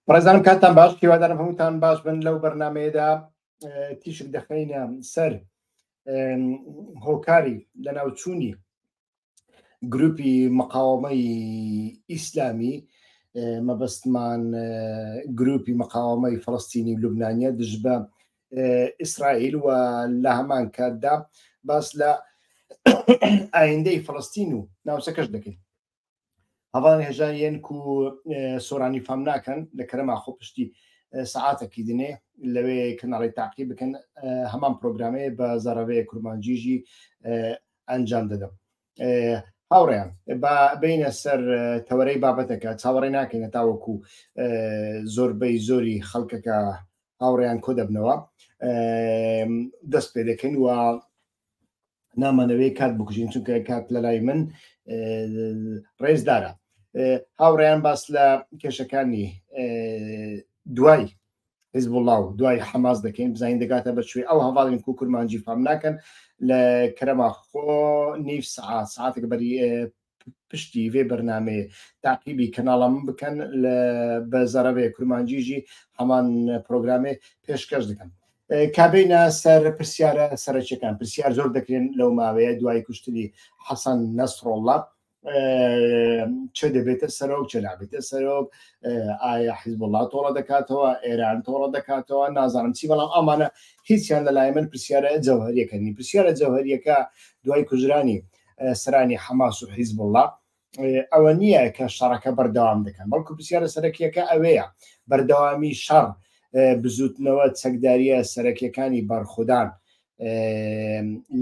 بەڕێزانم کاتتان باش، هیوادارم هەمووتان باش بن. لەو بەرنمەیەدا تیشک دەخەینە سەر هۆکاری لەناوچوونی گروپی مقاومەی ئیسلامی، مەبەستمان گروپی مقاومەی فلستینی و لوبنانیە دژ بە ئیسرائیل، و لە هەمان کاتدا باس لە ئایندەی فلستین و ناوچەکەش دەکەین. هەڤاڵان هێژا یەن کو سۆرانی فام ناکەن لە کەرەما خۆ پشتی سەعاتەکی دنێ لەوێ کەناڵی تاقی بکەن، هەمان پرۆگرامەیە بە زاراوەیە کورمانجیژی ئەنجام دەدەم. هاوڕێیان با بینە سەر تەوەرەی بابەتەکە، چاوەڕێ ناکەینە تاوەکو زۆربەی زۆری خەڵکەکە هاوڕێیان کۆ دەبنەوە دەست پێ دەکەین و نامانەوەی کات بکوژین، چونکە کات لە لای من ڕێزدارە. هاوڕێیان باس لە کێشەکانی دوای حزبوڵا و دوای حەماس دەکەین، بزانین دەگاتە بەچوێ. ئەو هەواڵین کو کورمانجی فام ناکەن لە کەرەما خۆ نیو سعات ساعتێک بەری پشتی وێ بەرنامەیە تاقیبی کەناڵە من بکەن، لە بە زەرەوێ کورمانجیژی هەمان پرۆگرامێ پێشکەش دەکەم. کابینە سەر پرسیارە سەرەکیەکان. پرسیار زۆر دەکرێن لەو ماوەیە دوای کوشتنی حەسەن نەسڕۆڵڵا، چێ دەبێتە سەرۆک، چێ نابێتە سەرۆک، ئایا حیزبوڵڵا تۆڵە دەکاتەوە، ئێران تۆڵە دەکاتەوە، نازانم چی. بەڵام ئەمانە هیچیان لەلای من پرسیارە جەوهریەکە نین. پرسیارە جەوهریەکە دوای کوژرانی سەرانی حەماس و حیزبوڵڵا ئەوە نییە کە شەڕەکە بەردەوام دەکەن، بەڵکو پرسیارە سەرەکیەکە ئەوەیە بەردەوامی شەڕ بزوتنەوە چەکداریە سەرەکیەکانی بەرخودان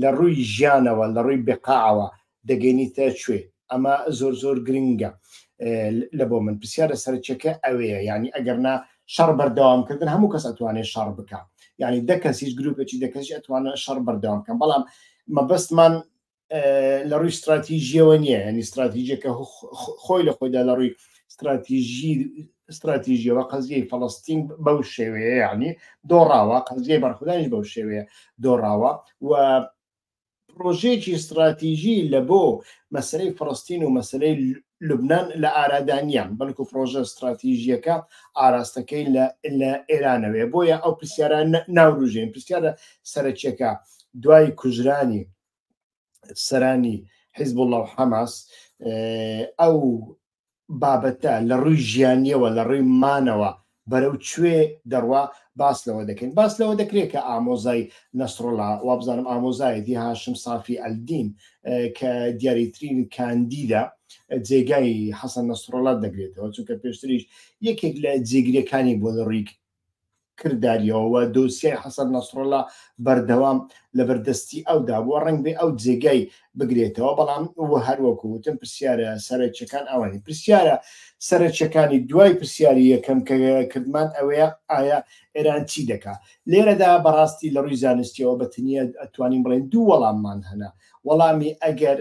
لە ڕووی ژیانەوە، لە ڕووی بقاعەوە دەگەینیتە کوێ؟ ئەمە زۆر زۆر گرنگە لە بۆ من. پرسیارە سەرەکیەکە ئەوەیە، یعنی ئەگەر نا شەڕ بەردەوامکردن هەموو کەس ئەتوانێت شەڕ بکە، یعنی دە کەسیش گروپێکی دە کەسیش ئەتوانن شەڕ بەردەوام بکەن، بەڵام مەبەستمان لە ڕووی استراتیژیەوە نییە، ینی استراتیژیەکە خۆی لە خۆیدا لە ڕووی استراتیژیەوە قەزیەی فەڵستین بەو شێوەیە یعنی دۆڕاوە، قەزیەی بەرخودانیش بەو شێوەیە دۆڕاوە و پرۆژەیەکی استراتیژی لە بۆ مەسەلەی فەڵستین و مەسەلەی لوبناان لە ئارادانیان، بەڵکو پرۆژە استراتیژیەکە ئاراستەکەی لە ئێرانەوەیە. بۆیە ئەو پرسیارە ناوروژێن. پرسیارە سەرەکیەکە دوای کوژرانی سەرانی حیزبوڵڵا و حەماس ئەو بابەتە لە ڕووی ژیانیەوە، لە ڕووی مانەوە بەرەو کوێ دەڕوا؟ باس لەوە دەکەین، باس لەوە دەکرێت کە ئامۆزای نەسڕڵا، وابزانم ئامۆزایەتی هاشم سافی ئەلدین، کە دیاریترین کاندیدە جێگای حەسەن نەسڕڵا دەگرێتەوە، چونکە پێشتریش یەکێک لە جێگرەکانی بۆ لە ڕووی کرداریەوە و دۆسیای حەسەن نەسڕڵا بەردەوام لەبەردەستی ئەودا بووە، ڕەنگ بێ ئەو جێگای بگرێتەوە. بەڵام و هەروەکو وتم پرسیارە سەرەکیەکان ئەوانی پرسیارە سەرەکیەکانی دوای پرسیاری یەکەم کە کردمان ئەوەیە ئایا ئێران چی دەکا؟ لێرەدا بەڕاستی لە ڕووی زانستیەوە بە تەنیا ئەتوانین بڵێن دوو وەڵاممان هەنە. وەڵامی ئەگەر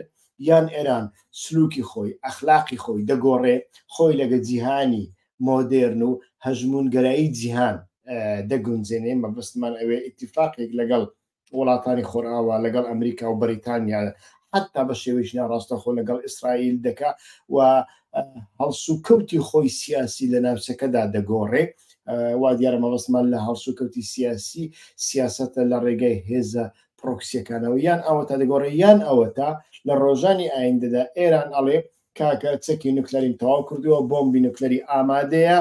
یان ئێران سلوکی خۆی، ئەخلاقی خۆی دەگۆڕێ، خۆی لەگە جیهانی مۆدێرن و هەژموونگەرایی جیهان دەگونجێنێ، مەبەستمان ئەوێ ئیتیفاقێک لەگەڵ وڵاتانی خۆرئاوا، لەگەڵ ئەمریکا و بەریتانیا، حتا بە شێوەیەکی ناڕاستەخۆ لەگەڵ ئیسرائیل دەکا و هەڵسوکەوتی خۆی سیاسی لە ناوچەکەدا دەگۆڕێ. وا دیارە مەبەستمان لە هەڵسوکەوتی سیاسی سیاسەتە لە ڕێگای هێزە پرۆکسیەکانەوە، یان ئەوەتا دەگۆڕێ یان ئەوەتا لە ڕۆژانی ئایندەدا ئێران ئەڵێ کاکە چەکی نوکلەریم تەواو کردووە، بۆمبی نوکلەری ئامادەیە،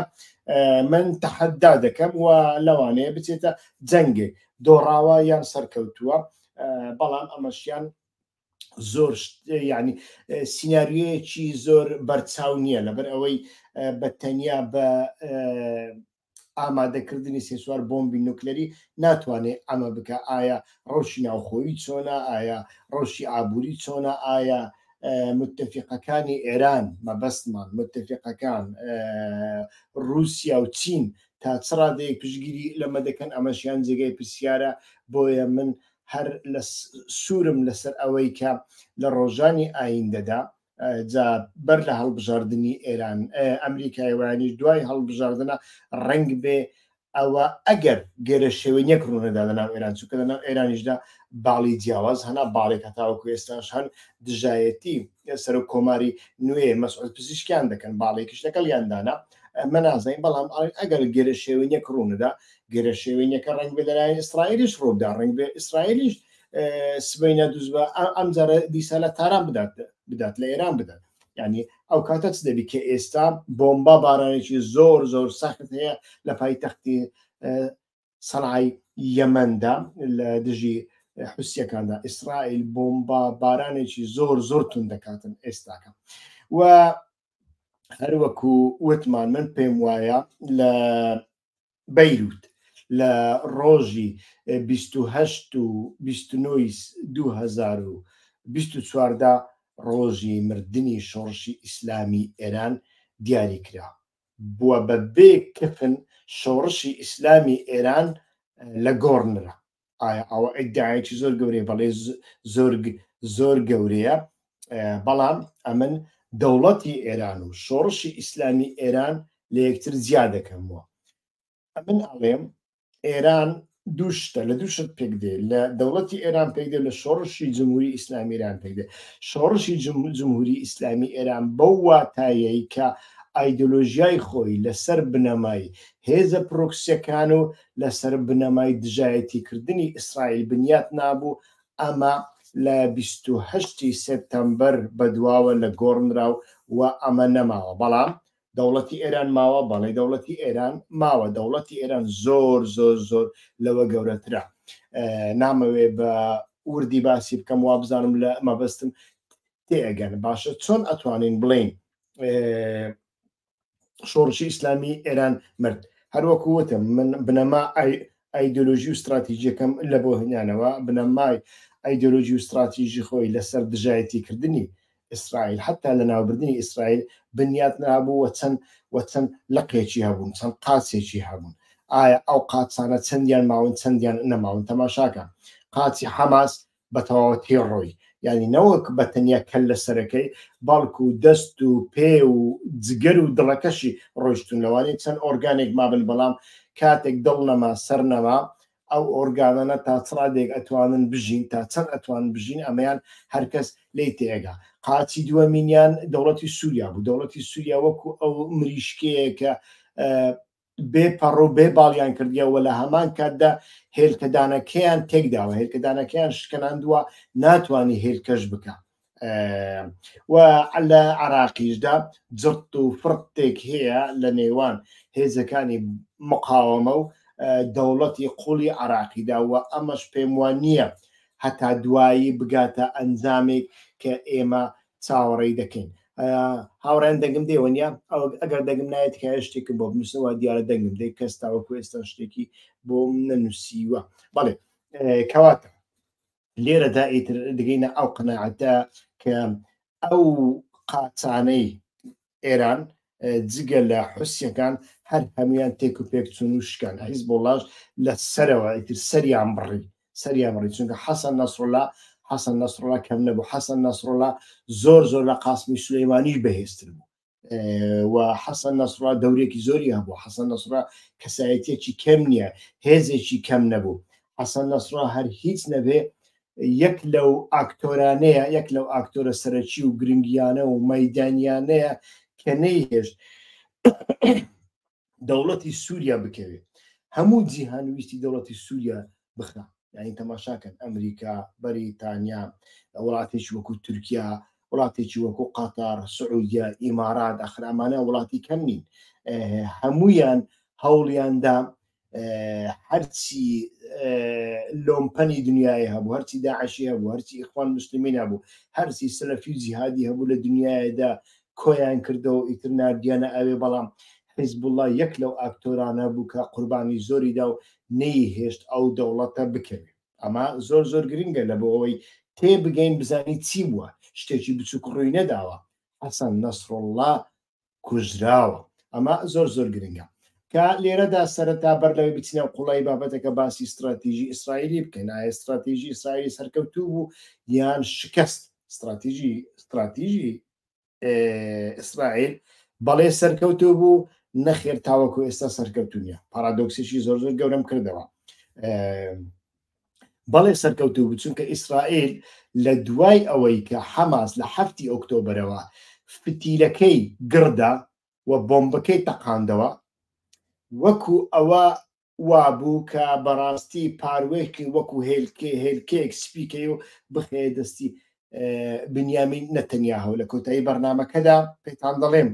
من تەحەدا دەکەم و لەوانەیە بچێتە جەنگێک، دۆڕاوە یان سەرکەوتووە. بەڵام ئەمەشیان زۆر ینی سیناریۆیەکی زۆر بەرچاو نییە، لەبەر ئەوەی بە تەنیا بە ئامادەکردنی سێ چوار بۆمبی نوکلەری ناتوانێت ئەمە بکە. ئایا ڕەوشی ناوخۆیی چۆنە؟ ئایا ڕەوشی ئابووری چۆنە؟ ئایا متفقەکانی ئێران، مەبەستمان متفقەکان رووسیا و چین، تا چ ڕادەیەک پشتگیری لەمە دەکەن؟ ئەمەشیان جێگای پرسیارە. بۆیە من هەر لە سوورم لەسەر ئەوەی کە لە ڕۆژانی ئایندەدا، جا بەر لە هەڵبژاردنی ئێران ئەمریکای ویانیش دوای هەڵبژاردنە، ڕەنگ بێ ئەوە ئەگەر گەرە شێوەی ڕوونەدا لە ناو ئێران، چونکە لە ناو ئێرانیشدا باڵی جیاواز هەنا، باڵێک هەتاوەکو ئێستاش هەن دژایەتی سەرۆک کۆماری نوێ مەسعود پزیشکیان دەکەن، باڵێکیش لەگەڵیاندانە. ئەمە نازانین، بەڵام ئەڵێن ئەگەر گێرەشێوێنیەک ڕوونەدا، گێرەشێوێنیەکە ڕەنگ بێ لەلایەن ئیسرائیلیش ڕووبدا، ڕەنگ بێ ئیسرائیلیش سبەینە دووز بە ئەم جارە دیسان لە تاران بدات بدات لە ئێران بدات. یعنی ئەو کاتە چ دەبی کە ئێستا بۆمبا بارانێکی زۆر زۆر سەخت هەیە لە پایتەختی سەنعای یەمەندا لە دژی حوسیەکاندا ئیسرائیل بۆمبا بارانێکی زۆر زۆر تون دەکاتن ئێستاکە و هەروەکو وتمان من پێم وایە لە بەیروت لە ڕۆژی 28 و 29 2024 دا ڕۆژی مردنی شۆڕشی ئیسلامی ئێران دیاری کرا. بووە بە بێ کفن شۆڕشی ئیسلامی ئێران لە گۆڕ نرا. ئایا ئەوە ئیدعایەکی زۆر گەورەیە؟ بەڵێ زۆر زۆر گەورەیە، بەڵام ئەمن دەوڵەتی ئێران و شۆڕشی ئیسلامی ئێران لە یەکتر جیا دەکەمەوە. ئەمن ئەڵێم ئێران دوو شتە لە دوو شت پێک دێ لە دەوڵەتی ئێران پێک دێ لە شۆڕشی جمهوری ئیسلامی ئێران پێک دێ شۆڕشی جمهوری ئیسلامی ئێران بەو واتایەی کە ئایدۆلۆژیای خۆی لەسەر بنەمای هێزە پرۆکسیەکان و لەسەر بنەمای دژایەتیکردنی ئیسرائیل بنیات نابوو ئەمە لە 28 سێپتەمبەر بەدواوە لە گۆڕنرا و ئەمە نەماوە بەڵام دەوڵەتی ئێران ماوە؟ بەڵێ دەوڵەتی ئێران ماوە، دەوڵەتی ئێران زۆر زۆر زۆر لەوە گەورەترە. نامەوێ بە وردی باسی بکەم وابزانم لە مەبەستم تێئەگەن. باشە چۆن ئەتوانین بڵێین شۆڕشی ئیسلامی ئێران مرد؟ هەروەکو وتم من بنەما ئایدۆلۆژی و ستراتیژیەکەم لە بۆ هێنانەوە، بنەمای ئایدۆلۆژی و ستراتیژی خۆی لەسەر دژایەتیکردنی ئیسرائیل حتا لە ناوبردنی ئیسرائیل بنیات نابوو و چەند و چەند لقێکی هەبوون چەند قاچێکی هەبوون ئایا ئەو قاچانە چەندیان ماون چەندیان نەماون تەماشاکە قاچی حەماس بە تەواوەتی ڕۆی یعنی نەوەک بە تەنیا کەل لە سەرەکەی بەڵکو دەست و پێ و جگەر و دڵەکەشی ڕۆیشتون لەوانەیە چەند ئۆرگانێک مابن بەڵام کاتێک دڵ نەما سەر نەما ئەو ئۆرگانانە تا چ ڕادێک ئەتوانن بژین تا چەند ئەتوان بژین ئەمەیان هەرکەس لی تێگا قاچی دووەمینیان دەوڵەتی سووریا بوو دەوڵەتی سووریا وەکو ئەو مریشکەیە کە بێ پەڕ و بێ باڵیان کردیە و لە هەمان کاتدا هێلکەدانەکەیان تێکداوە هێلکەدانەکەیان شکەناندووە ناتوانانی هێلکەش بکە و لە عراقیشدا جڕت و فڕتێک هەیە لە نێوان هێزەکانی مقاومە و دەوڵەتی قوڵی عراقیدا و ئەمەش پێم وان نییە هەتا دوایی بگاتە ئەنجامێک کە ئێمە چاوەڕێی دەکەین. هاوڕێیان دەنگم دێ وەنیە؟ ئەگەر دەنگم نایەت تکایە شتێکم بۆ بنووسن وا دیارە دەنگم دێ کەس تاوەکو ئێستا شتێکی بۆم نەنووسیوە. بەڵێ کەواتە لێرەدا ئیتر دەگەینە ئەو قەناعەتە کە ئەو قاچانەی ئێران جگە لە حوسیەکان هەر هەمویان تێک و پێک چون و شکان حیزبوڵاش لە سەرەوە ئیتر سەریان بڕی سەریان بڕی چونکە حەسەن نەسڕڵا حەسەن نەسڕڵا کەم نەبوو حەسەن نەسڕڵا زۆر زۆر لە قاسمی سولەیمانیش بەهێزتر بوو و حەسەن نەسڕا دەورێکی زۆری هەبوو حەسەن نەسڕا کەسایەتیەکی کەم نییە هێزێکی کەم نەبوو حەسەن نەسڕا هەر هیچ نەبێ یەک لەو ئاکتۆرانەیە یەک لەو ئاکتۆرە سەرەکی و گرنگیانە و مەدانیانەیە کە نەیهێشت دەوڵەتی سووریا بکەوێت هەموو جیهان ویستی دەوڵەتی سووریا بخرا یعنی تەماشاکەن ئەمریکا بەریتانیا وڵاتێکی وەکو تورکیا وڵاتێکی وەکو قەتەر سعودیە ئیمارات ئەخر ئەمانە وڵاتی کەم نین هەمویان هەوڵیاندا هەرچی لۆمپەنی دنیای هەبوو هەرچی داعشی هەبوو هەرچی ئیخوان مسلمین هەبوو هەرچی سەلەفی و جیهادی هەبوو لە دنیادا کۆیان کردەوە ئیتر ناردیانە ئەوێ بەڵام حیزبوڵڵا یەک لەو ئاکتۆرانە بوو کە قوربانی زۆری دا و نەیهێشت ئەو دەوڵەتە بکەوێ ئەمە زۆر زۆر گرنگە لە بۆ ئەوەی تێبگەین بزانی چی بووە شتێکی بچووک ڕووی نەداوە حەسەن نەسڕوڵڵا کوژراوە ئەمە زۆر زۆر گرنگە کە لێرەدا سەرەتا بەر لەوەی بچینە قوڵایی بابەتەکە باسی استراتیژی ئیسرائیلی بکەین ئایا استراتیژی ئیسرائیلی سەرکەوتوو بوو یان شکست استراتیژی استراتیژی ئیسرائیل بەڵێ سەرکەوتوو بوو نەخێر تاوەکو ئێستا سەرکەوتو نیە پارادۆکسێکی زۆر زۆر گەورەم کردەوە بەڵێ سەرکەوتوو بوو چونکە ئیسرائیل لە دوای ئەوەی کە حەماس لە هەفتی ئۆکتۆبرەوە فتیلەکەی گڕدا و و بۆمبەکەی تەقاندەوە وەکو ئەوە وابوو کە بەڕاستی پاروێکی وەکو هێلکێ هێلکەیەک سپیکەی و بخەیە دەستی بنیامین نەتەنیاهۆ. لە کۆتایی بەرنامەکەدا پێتان دەڵێم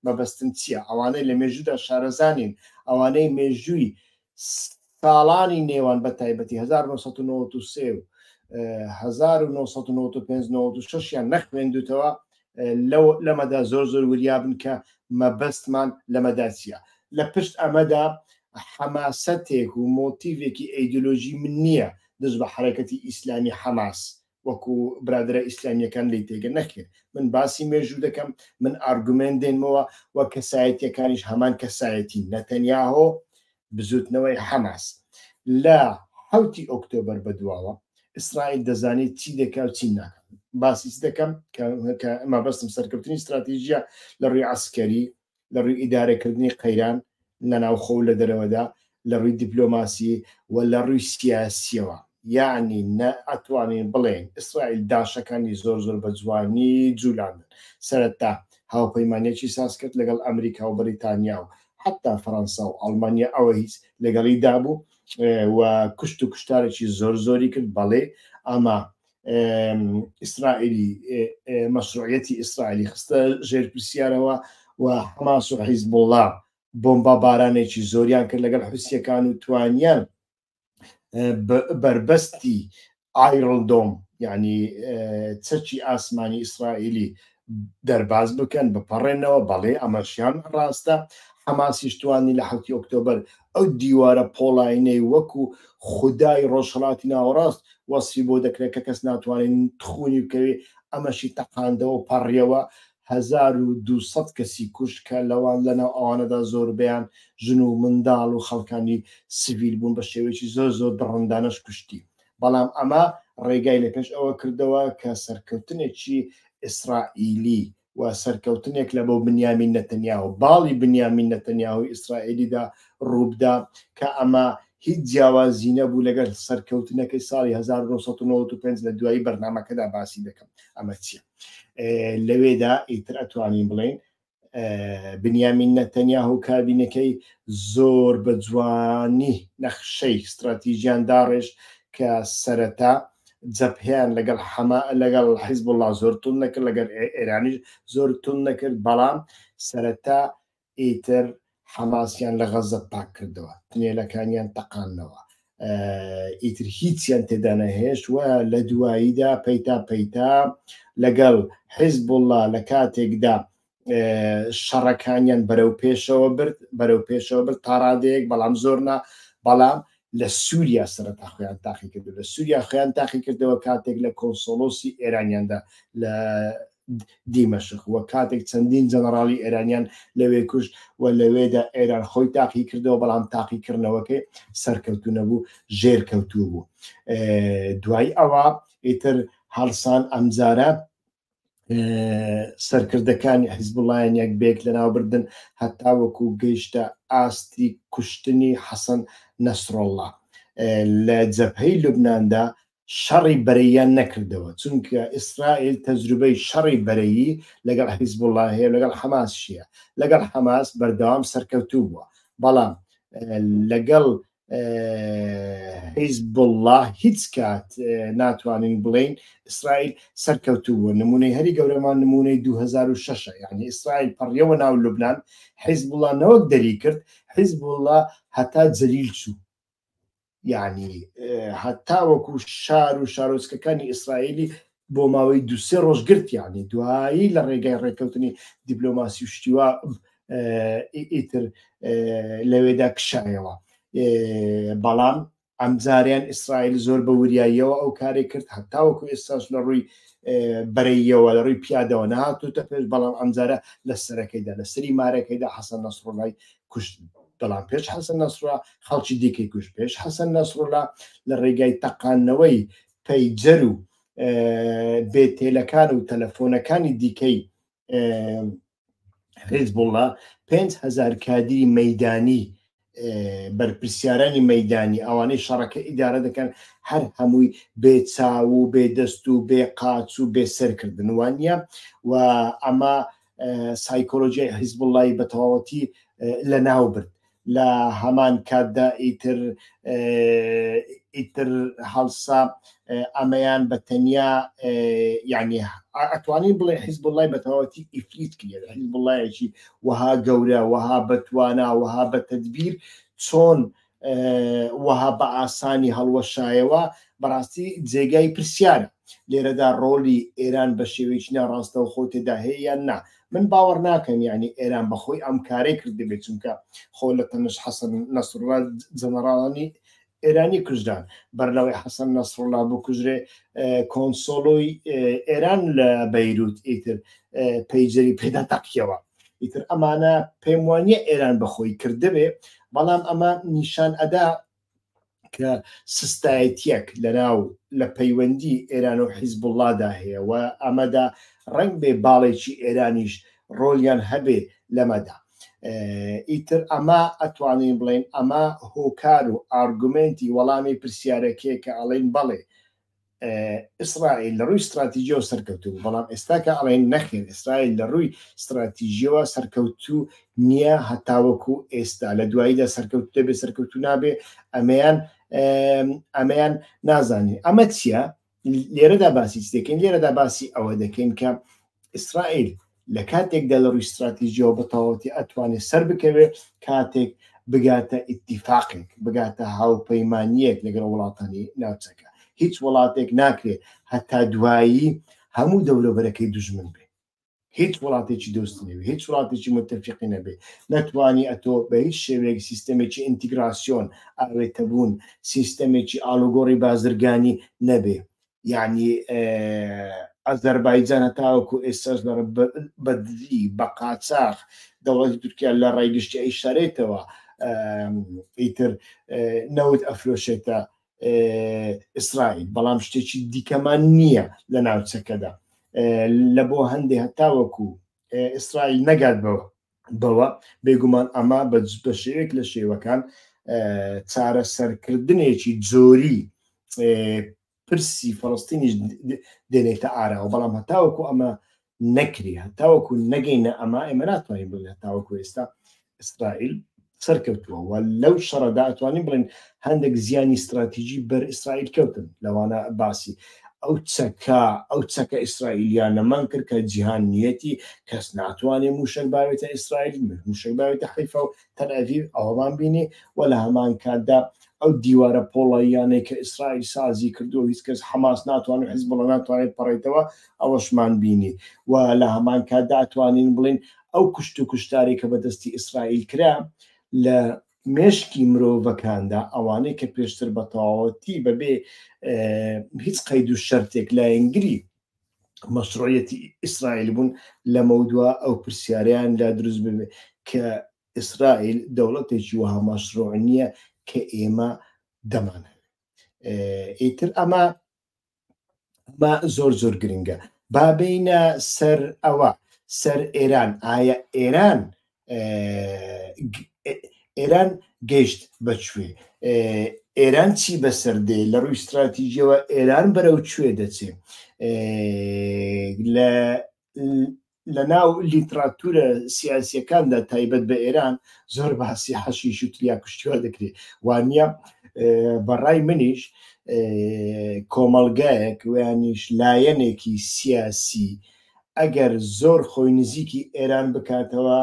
مەبەستم چییە. ئەوانەی لە مێژوودا شارەزانین، ئەوانەی مێژووی ساڵانی نێوان بە تایبەتی 1993 و 1995 96 یان نەخوێندوتەوە، لەو لەمەدا زۆر زۆر وریابن کە مەبەستمان لەمەدا چییە. لە پشت ئەمەدا حەماسەتێک و مۆتیڤێکی ئەیدۆلۆژی من نییە دژ بە حەرەکەتی ئیسلامی حەماس وەکو برادەرە ئیسلامیەکان لێی تێگەن، نەخێر من باسی مێژوو دەکەم، من ئارگومێنت دێنمەوە و کەسایەتیەکانیش هەمان کەسایەتین، نەتەنیاهۆ، بزوتنەوەی حەماس. لە حەوتی ئۆکتۆبەر بەدواوە ئیسرائیل دەزانێت چی دەکا و چی ناکا. باسی چ دەکەم کە مەبەستم سەرکەوتنی ستراتیژیە لە ڕووی عەسکەری، لە ڕووی ئیدارەکردنی قەیران لە ناوخۆ و لە دەرەوەدا، لە ڕووی دیپلۆماسی و لە ڕووی سیاسیەوە. یەعنی نە ئەتوانین بڵێین ئیسرائیل داشەکانی زۆر زۆر بە جوانی جولاندن. سەرەتا هاوپەیمانیەکی ساز کرد لەگەڵ ئەمریکا و بەریتانیا و حەتا فەرەنسا و ئەڵمانیا ئەوە هیچ لەگەڵی دابوو و کوشت و کوشتارێکی زۆر زۆری کرد. بەڵێ ئەمە ئیسرائیلی مەشروعیەتی ئیسرائیلی خستە ژێر پرسیارەوە و حەماس و حیزبوڵڵا بۆمبا بارانێکی زۆریان کرد لەگەڵ حوسیەکان و توانیان بەربەستی ئایرن دۆم یعنی چەکی ئاسمانی ئیسرائیلی دەرباز بکەن بپەڕێنەوە. بەڵێ ئەمەشیان ڕاستە. حەماسیش توانی لە حەوتی ئۆکتۆبەر ئەو دیوارە پۆڵاینەی وەکو خودای ڕۆژهەڵاتی ناوەڕاست وەسفی بۆ دەکرێت کە کەس ناتوانێت تخونی بکەوێ، ئەمەشی تەقاندەوە و پەڕیەوە، 1200 کەسی کوشت کە لەوان لەناو ئەوانەدا زۆربەیان ژن و منداڵ و خەڵکانی سڤیل بوون، بە شێوەیەکی زۆر زۆر دڕندانەش کوشتی. بەڵام ئەمە ڕێگای لە پێش ئەوە کردەوە کە سەرکەوتنێکی ئیسرائیلی و سەرکەوتنێک لە بۆ بنیامین نەتەنیاهۆ، باڵی بنیامین نەتەنیاهۆی ئیسرائیلیدا ڕووبدا کە ئەمە هیچ جیاوازی نەبوو لەگەڵ سەرکەوتنەکەی ساڵی 1995. لە دوایی بەرنامەکەدا باسی دەکەم ئەمە چییە. لەوێدا ئیتر ئەتوانین بڵێین بنیامین نەتەنیاهو و کابینەکەی زۆر بە جوانی نەخشەی ستراتیژیان داڕێژ کە سەرەتا جەبهەیان لەگەڵ حەما لەگەڵ حیزبوڵڵا زۆر توند نەکرد، لەگەڵ ئێرانیش زۆر توند نەکرد، بەڵام سەرەتا ئیتر حەماسیان لە غەزە پاک کردەوە، تنێلەکانیان تەقاندنەوە، ئیتر هیچیان تێدا نەهێشت و لە دواییدا پەیتا پەیتا لەگەڵ حیزبوڵڵا لە کاتێکدا شەڕەکانیان بەرەو پێشەوە برد، بەرەو پێشەوە برد تا ڕادەیەک، بەڵام زۆر نا. بەڵام لە سووریا سەرەتا خۆیان تاقی کردو لە سووریا خۆیان تاقی کردەوە کاتێک لە کۆنسۆلۆسی ئێرانیاندا لە دیمەشق و کاتێک چەندین جەنەڕاڵی ئێرانیان لەوێ کوشت و لەوێدا ئێران خۆی تاقی کردەوە، بەڵام تاقیکردنەوەکەی سەرکەوتوو نەبوو، ژێرکەوتوو بوو. دوای ئەوە ئیتر هەڵسان ئەمجارە سەرکردەکانی حیزبوڵایان یەک بێک لەناوبردن هەتاوەکو گەیشتە ئاستی کوشتنی حەسەن نەسرۆڵڵا لە جەبهەی لوبناندا. شەڕی بەرەییان نەکردەوە، چونکە ئیسرائیل تەجروبەی شەڕی بەرەیی لەگەڵ حیزبوڵڵا هەیە و لەگەڵ حەماسیش هەیە، لەگەڵ حەماس بەردەوام سەرکەوتوو بووە، بەڵام لەگەڵ حیزبوڵڵا هیچ کات ناتوانین بڵێین ئیسرائیل سەرکەوتوو بووە. نمونەی هەری گەورەمان نمونەی 2006 یعنی ئیسرائیل پەڕیەوە ناو لوبناان، حیزبوڵڵا نەوەک دەری کرد، حیزبوڵڵا هەتا جەلیل چوو، یعنی هەتاوەکو شار و شارۆچکەکانی ئیسرائیلی بۆ ماوەی دوسێ ڕۆژ گرت، یعنی دوایی لە ڕێگای ڕێککەوتنی دیپلۆماسی و شتیوا ئیتر لەوێدا کشایەوە. بەڵام ئەمجاریان ئیسرائیل زۆر بە وریاییەوە ئەو کارێک کرد، هەتاوەکو ئێستاش لە ڕووی بەرەیەوە لە ڕووی پیادەوە نەهاتوتە پێش، بەڵام ئەمجارە لە سەرەکەیدا لە سەری مارەکەیدا حەسەن نەسڕڵای کوشت. بەڵام پێش حەسەن نەسڕڵا خەڵکی دیکەی کوشت. پێش حەسەن نەسڕڵا لە ڕێگای تەقاندنەوەی پەیجەر و بێتێلەکان و تەلەفۆنەکانی دیکەی حیزبوڵڵا 5000 کادری مەدانی، بەرپرسیارانی مەدانی، ئەوانەی شەڕەکە ئیدارە دەکەن، هەر هەمووی بێ چاو و بێ دەست و بێ قاچ و بێ سەرکردن، وانە؟ و ئەمە سایکۆلۆژیای حیزبوڵڵای بە تەواوەتی لەناو برد. لە هەمان کاتدا ئیتر ئیتر هەڵسا ئەمەیان بە تەنیا یعنی ئەتوانین بڵێ حیزبوڵڵای بە تەواوەتی ئیفلیج کرد. حیزبوڵڵایەکی وەها گەورە، وەها بەتوانا، وەها بە تەدبیر چۆن وەها بە ئاسانی هەڵوەشایەوە، بەڕاستی جێگای پرسیارە. لێرەدا ڕۆڵی ئێران بە شێوەیەکی ناڕاستەوخۆ تێدا هەیە یان نا؟ من باوەڕ ناکەم یعنی ئێران بەخۆی ئەم کارەی کردبێت، چونکە خۆ لە تەنش حەسەن نەسروڵا جەنەڕاڵانی ئێرانی کوژران. بەر لەوەی حەسەن نەسروڵا بکوژرێ کۆنسۆڵۆی ئێران لە بەیروت ئیتر پەیجەری پێدا تەقیەوە. ئیتر ئەمانە پێم وانییە ئێران بەخۆی کردبێ، بەڵام ئەمە نیشان ئەدا کە سستایەتیەک لەناو لە پەیوەندی ئێران و حیزبوڵڵادا هەیە و ئەمەدا ڕەنگ بێ باڵێکی ئێرانیش ڕۆلیان هەبێ لەمەدا. ئیتر ئەمە ئەتوانین بڵێین ئەمە هۆکار و ئارگومێنتی وەڵامی پرسیارەکەیە کە ئەڵێین بەڵێ ئیسرائیل لە ڕووی ستراتیژیەوە سەرکەوتوو بوو، بەڵام ئێستا کە ئەڵێن نەخێر ئیسرائیل لە ڕووی ستراتیژیەوە سەرکەوتوو نییە هەتاوەکو ئێستا، لە دواییدا سەرکەوتوو دەبێت سەرکەوتوو نابێ ئەمەیان ئەمەیان نازانین. ئەمە چییە؟ لێرەدا باسی چ دەکەین؟ لێرەدا باسی ئەوە دەکەین کە ئیسرائیل لە کاتێکدا لە ڕووی ستراتیژیەوە بە تەواوەتی ئەتوانێت سەر بکەوێت کاتێک بگاتە ئیتیفاقێک، بگاتە هاوپەیمانیەک لەگەڵ وڵاتانی ناوچەکە. هیچ وڵاتێک ناکرێت هەتا دوایی هەموو دەوروبەرەکەی دوژمن بێ، هیچ وڵاتێکی دۆست نەبێ، هیچ وڵاتێکی متەفیقی نەبێ، نەتوانی ئەتۆ بە هیچ شێوەیەک سیستەمێکی ئینتیگراسیۆن، ئاوێتەبوون، سیستەمێکی ئاڵوگۆڕی بازرگانی نەبێ. یعنی ئازەربایجان هەتاوەکو ئێستاش لە بەدزی بە قاچاخ دەوڵەتی تورکیا لە ڕای گشتی ئەیشارێتەوە، ئیتر نەوت ئەفرۆشێتە ئیسرائیل، بەڵام شتێکی دیکەمان نییە لە ناوچەکەدا لە بۆ هەندێ هەتاوەکو ئیسرائیل نەگات بەوە بەوە. بێگومان ئەمە بە شێوەیەک لە شێوەکان چارەسەرکردنێکی جۆری پرسی فەڵستینیش دێنێتە ئاراوە، بەڵام هەتاوەکو ئەمە نەکرێ، هەتاوەکو نەگەینە ئەمە، ئێمە ناتوانین بڵێین هەتاوەکو ئێستا ئیسرائیل سەرکەوتووە و لەو شەڕەدا ئەتوانین بڵێن هەندێک زیانی استراتیژی بەر ئیسرائیل کەوتن. لەوانە باسی ئەو چەکە ئەو چەکە ئیسرائیلیانەمان کرد کە جیهان نیەتی، کەس ناتوانێت موشک باوێتە ئیسرائیل، موشک باوێتە حەیفا و تەلئەڤیڤ، ئەوەمان بینی. و لە هەمان کاتدا ئەو دیوارە پۆڵاییانەی کە ئیسرائیل سازی کردووە، هیچ کەس حەماس ناتوانێت، حزبوڵڵا ناتوانێت پەڕێتەوە، ئەوەشمان بینی. و لە هەمان کاتدا ئەتوانین بڵێین ئەو کوشت و کوشتارەی کە بەدەستی ئیسرائیل کرا لە مێشکی مرۆڤەکاندا، ئەوانەی کە پێشتر بە تەواوەتی بەبێ هیچ قەید و شەرتێک لایەنگری مەشروعیەتی ئیسرائیل بوون، لەمەودوا ئەو پرسیارەیان لا دروست ببێ کە ئیسرائیل دەوڵەتێکی وەها مەشروع نییە کە ئێمە دەمانەوێت. ئیتر ئەمە ئەمە زۆر زۆر گرنگە. با بێینە سەر ئەوە، سەر ئێران. ئایا ئێران ئێران گەیشت بەکوێ؟ ئێران چی بەسەر دێ؟ لە ڕووی استراتیژیەوە ئێران بەرەو کوێ دەچێ؟ لە لە ناو لیتراتورە سیاسیەکاندا تایبەت بە ئێران زۆر باسی حەشیش و تریا کوشتیوە دەکرێت، وانە؟ بەڕای منیش کۆمەڵگایەک ویانیش لایەنێکی سیاسی ئەگەر زۆر خۆی نزیکی ئێران بکاتەوە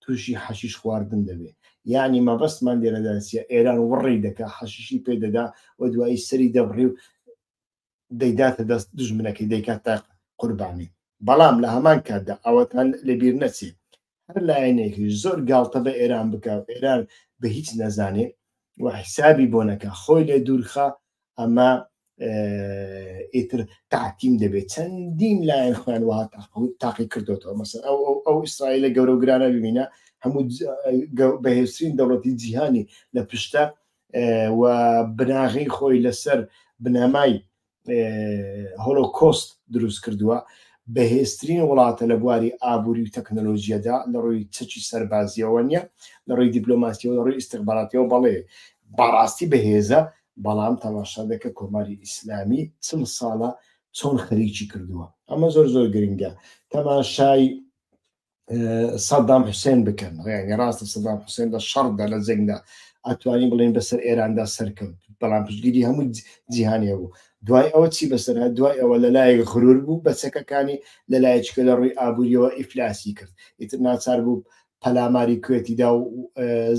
تووشی حەشیش خواردن دەبێت. یعنی مەبەستمان لێرەدا چیە؟ ئێران وڕی دەکا، حەشیشی پێدەدا و دوایی سەری دەبڕی و دەیداتە دەست دوژمنەکەی، دەیکاتە قوربانی. بەڵام لە هەمان کاتدا ئەوەتان لەبیر نەچێ هەر لایەنێکیش زۆر گاڵتە بە ئێران بکا و ئێران بە هیچ نەزانێ و حیسابی بۆ نەکا، خۆی لێ دوورخا، ئەمە ئیتر تەعتیم دەبێت. چەندین لایەن خۆیان وەها تاقی کردوێتەوە. مەسەر ئەو ئەو ئیسرائیلە گەورە و گرانە ببینە، هەموو بەهێزترین دەوڵەتی جیهانی لە پشتە و بناغەی خۆی لەسەر بنەمای هۆلۆکۆست دروست کردووە، بەهێزترین وڵاتە لە بواری ئابووری و تەکنەلۆژیەدا، لە ڕووی چەکی سەربازیەوە نییە، لە ڕووی دیپلۆماسیەوە، لە ڕووی ئیستیخباراتیەوە بەڵێ بەڕاستی بەهێزە، بەڵام تەماشا دەکە کۆماری ئیسلامی 40 ساڵە چۆن خەریکی کردووە. ئەمە زۆر زۆر گرنگە. تەماشای سەدام حوسێن بکەن. یعنی ڕاستە سەدام حوسێن لە شەڕدا، لە جەنگدا ئەتوانین بڵێن بەسەر ئێراندا سەرکەوت، بەڵام پشتگیری هەموو جیهانی هەبوو. دوای ئەوە چی بەسەر هات؟ دوای ئەوە لەلایەک غرور بوو بە چەکەکانی، لەلایەکیکە لە ڕووی ئابووریەوە ئیفلاسی کرد، ئیتر ناچار بوو پەلاماری کوێتی دا و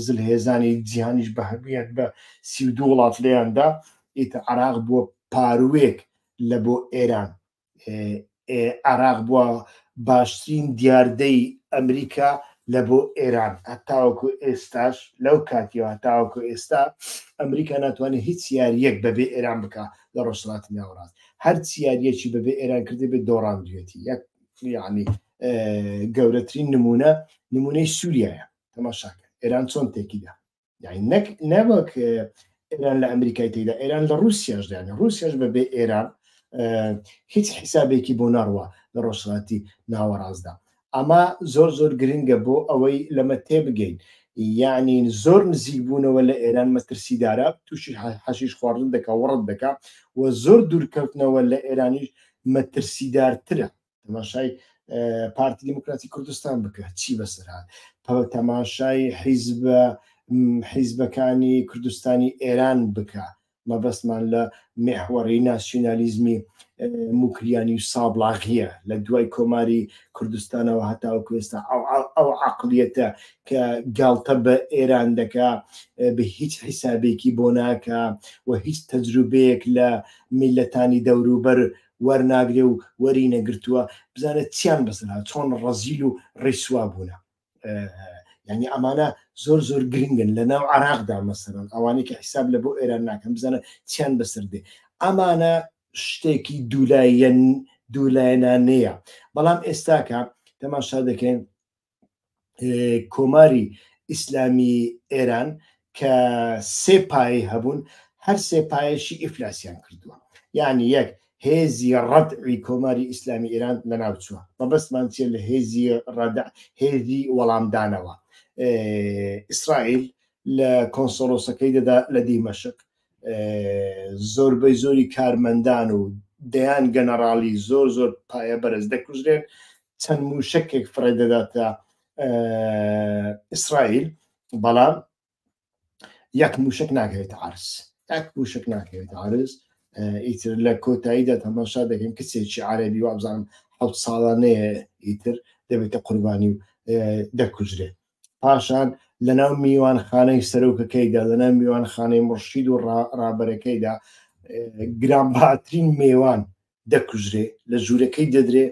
زلهێزانی جیهانیش بە هەموویان بە 32 وڵات لێیاندا. ئیتر عراق بووە پارووێک لە بۆ ئێران، عێراق بووە باشترین دیاردەی ئەمریکا لە بۆ ئێران. هەتاوەکو ئێستاش، لەو کاتیەوە هەتاوەکو ئێستا ئەمریکا ناتوانێت هیچ یاریەک بەبێ ئێران بکە لە ڕۆژهەڵاتی ناوەڕاست. هەر یاریەکی بەبێ ئێران کردی بێت دۆڕاندوێتی. یەک یعنی گەورەترین نمونە نمونەی سووریایە. تەماشاکە ئێران چۆن تێکیدا، یعنی نەک نەوەک ئێران لە ئەمریکای تێدا، ئێران لە رووسیاش دایانە، رووسیاش بەبێ ئێران هیچ حیسابێکی بۆ ناڕوە لە ڕۆژهەڵاتی ناوەڕاستدا. ئەمە زۆر زۆر گرنگە بۆ ئەوەی لەمە تێبگەین، یعنی زۆر نزیک بوونەوە لە ئێران مەترسیدارە، تووشی حەشیش خواردن دەکا، وەڕت دەکا، و زۆر دوورکەوتنەوە لە ئێرانیش مەترسیدارترە. تەماشای پارتی دیموکراتی کوردستان بکە چی بەسەر هات، تەماشای حیزبە حیزبەکانی کوردستانی ئێران بکە، مەبەستمان لە میحوەڕی ناسیونالیزمی موکریانی و سابڵاغیە لە دوای کۆماری کوردستانەوە هەتاوەکو ئێستا ئەو عقلیەتە کە گاڵتە بە ئێران دەکا، بە هیچ حیسابێکی بۆ ناکا و هیچ تەجروبەیەک لە میلەتانی دەوروبەر وەرناگرێ و وەری نەگرتووە، بزانە چیان بەسەر هات، چۆن ڕەزیل و ڕیسوا بوونە. یعنی ئەمانە زۆر زۆر گرنگن لە ناو عراقدا. مەسەرەن ئەوانەی کە حیساب لە بۆ ئێران ناکەن بزانە چیان بەسەر دێ. ئەمانە شتێکی دوولایەن دوولایەنانەیە. بەڵام ئێستاکە تەماشا دەکەین کۆماری ئیسلامی ئێران کە سێ پایەی هەبوون، هەر سێ پایەشی ئیفلاسیان کردووە. یعنی یەک هێزی ڕەدعی کۆماری ئیسلامی ئێران لەناوچووە. مەبەستمان چیە لە هێزی ڕەدع؟ هێزی وەڵامدانەوە. ئیسرائیل لە کۆنسۆلۆسەکەی دەدا لە دیمەشق، زۆربەی زۆری کارمەندان و دەیان گەنەڕاڵی زۆر زۆر پایە بەرز دەکوژرێن، چەند موشکێک فڕێ دەداتە ئیسرائیل، بەڵام یەک موشک ناکەوێتە عرس، یەک موشک ناکەوێتە عرس. ئیتر لە کۆتاییدا تەماشا دەکەن کچێکی عەرەبی وابزانم 7 ساڵانەیە ئیتر دەبێتە قوربانی و دەکوژرێت. پاشان لەناو میوانخانەی سەرۆکەکەیدا، لەناو میوانخانەی مڕشید و ڕابەرەکەیدا گرانبەهاترین مێوان دەکوژرێ، لە ژوورەکەی دەدرێ،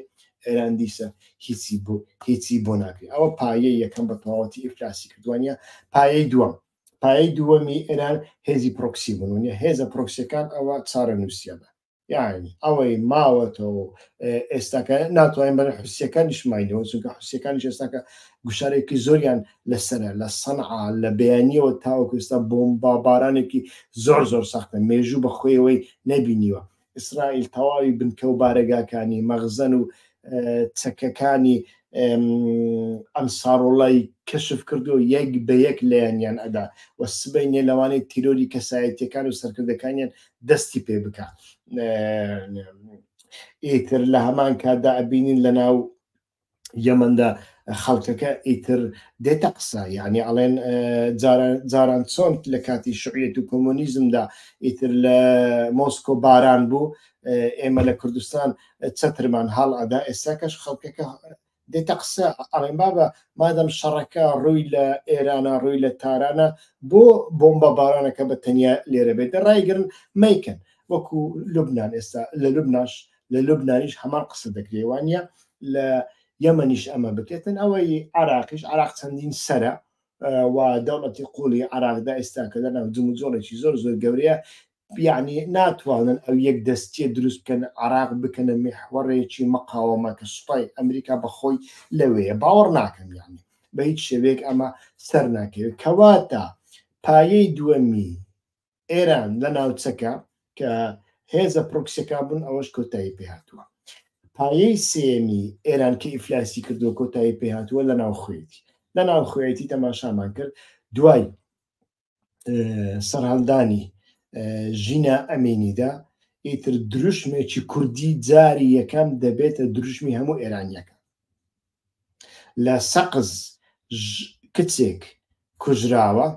ئێران دیسە هیچی بۆ هیچی بۆ ناکرێ. ئەوە پایەی یەکەم بە تەواوەتی ئیفلاسی کردوانە. پایەی دووەم، پایەی دووەمی ئێران هێزی پرۆکسی بوون، هێزە پرۆکسیەکان ئەوە چارەنووسیانە. یعنی ئەوەی ماوەتەوە ئێستاکە ناتوانین بەرە حوسیەکانیش ماینەوە، چونکە حوسیەکانیش ئێستاکە گوشارێکی زۆریان لەسرە لە سەنعا لە بەیانیەوە تاوەکو ئێستا بۆمبا بارانێکی زۆر زۆر سەختە، مێژوو بە خۆیەوەی نەبینیوە. ئیسرائیل تەواوی بنکە و بارەگاکانی مەخزەن و چەکەکانی ئەنساروڵای کەشف کردو یەک بە یەک لەیانیان ئەدا و سبەینێ لەوانەیە تیرۆری کەسایەتیەکان و سەرکردەکانیان دەستی پێ بکا. ئیتر لە هەمان کاتدا ئەبینین لە ناو یەمەندا خەڵکەکە ئیتر دێتە قسە، یعنی ئەڵێن جاران چۆن لە کاتی شوعیەت و کۆمۆنیزمدا ئیتر لە مۆسکۆ باران بوو، ئێمە لە کوردستان چەترمان هەڵ ئەدا، ئێستا کەش خەڵکەکە دێتە قسە ئەڵێن بابە مادەم شەڕەکە ڕووی لە ئێرانە ڕووی لە تارانە، بۆ بۆمبە بارانەکە بە تەنیا لێرە بێت، ڕایگرن مەیکەن وەکو لوبناان. ئێستا لە لوبناش لە لوبنانیش هەمان قسە دەکرێ، وانە لە یەمەنیش ئەمە بکرێتن. ئەوەی عراقیش، عراق چەندین سەرە و دەوڵەتی قوڵی عراقدا ئێستا کە لەناو جموجۆڵێکی زۆر زۆر گەورەیە، یعنی ناتوانن ئەو یەک دەستیە دروست بکەن، عراق بکەنە میحوەڕێکی مقاومە کە سوپای ئەمریکا بەخۆی لەوەیە. باوەڕ ناکەم، یعنی بە هیچ شێوەیەک ئەمە سەر ناکەوێت. کەواتە پایەی دووەمی ئێران لە ناوچەکە کە هێزە پرۆکسیەکان بوون ئەوەش کۆتایی پێهاتووە. پایەی سێمی ئێران کە ئیفلاسی کردووە کۆتایی پێهاتووە لە ناوخۆیەتی. لە ناوخۆیەتی تەماشامان کرد دوای سەرهەڵدانی ژینا ئەمینیدا ئیتر دروشمێکی کوردی جاری یەکەم دەبێتە دروشمی هەموو ئێرانیەکان. لە سەقز کچێک کوژراوە،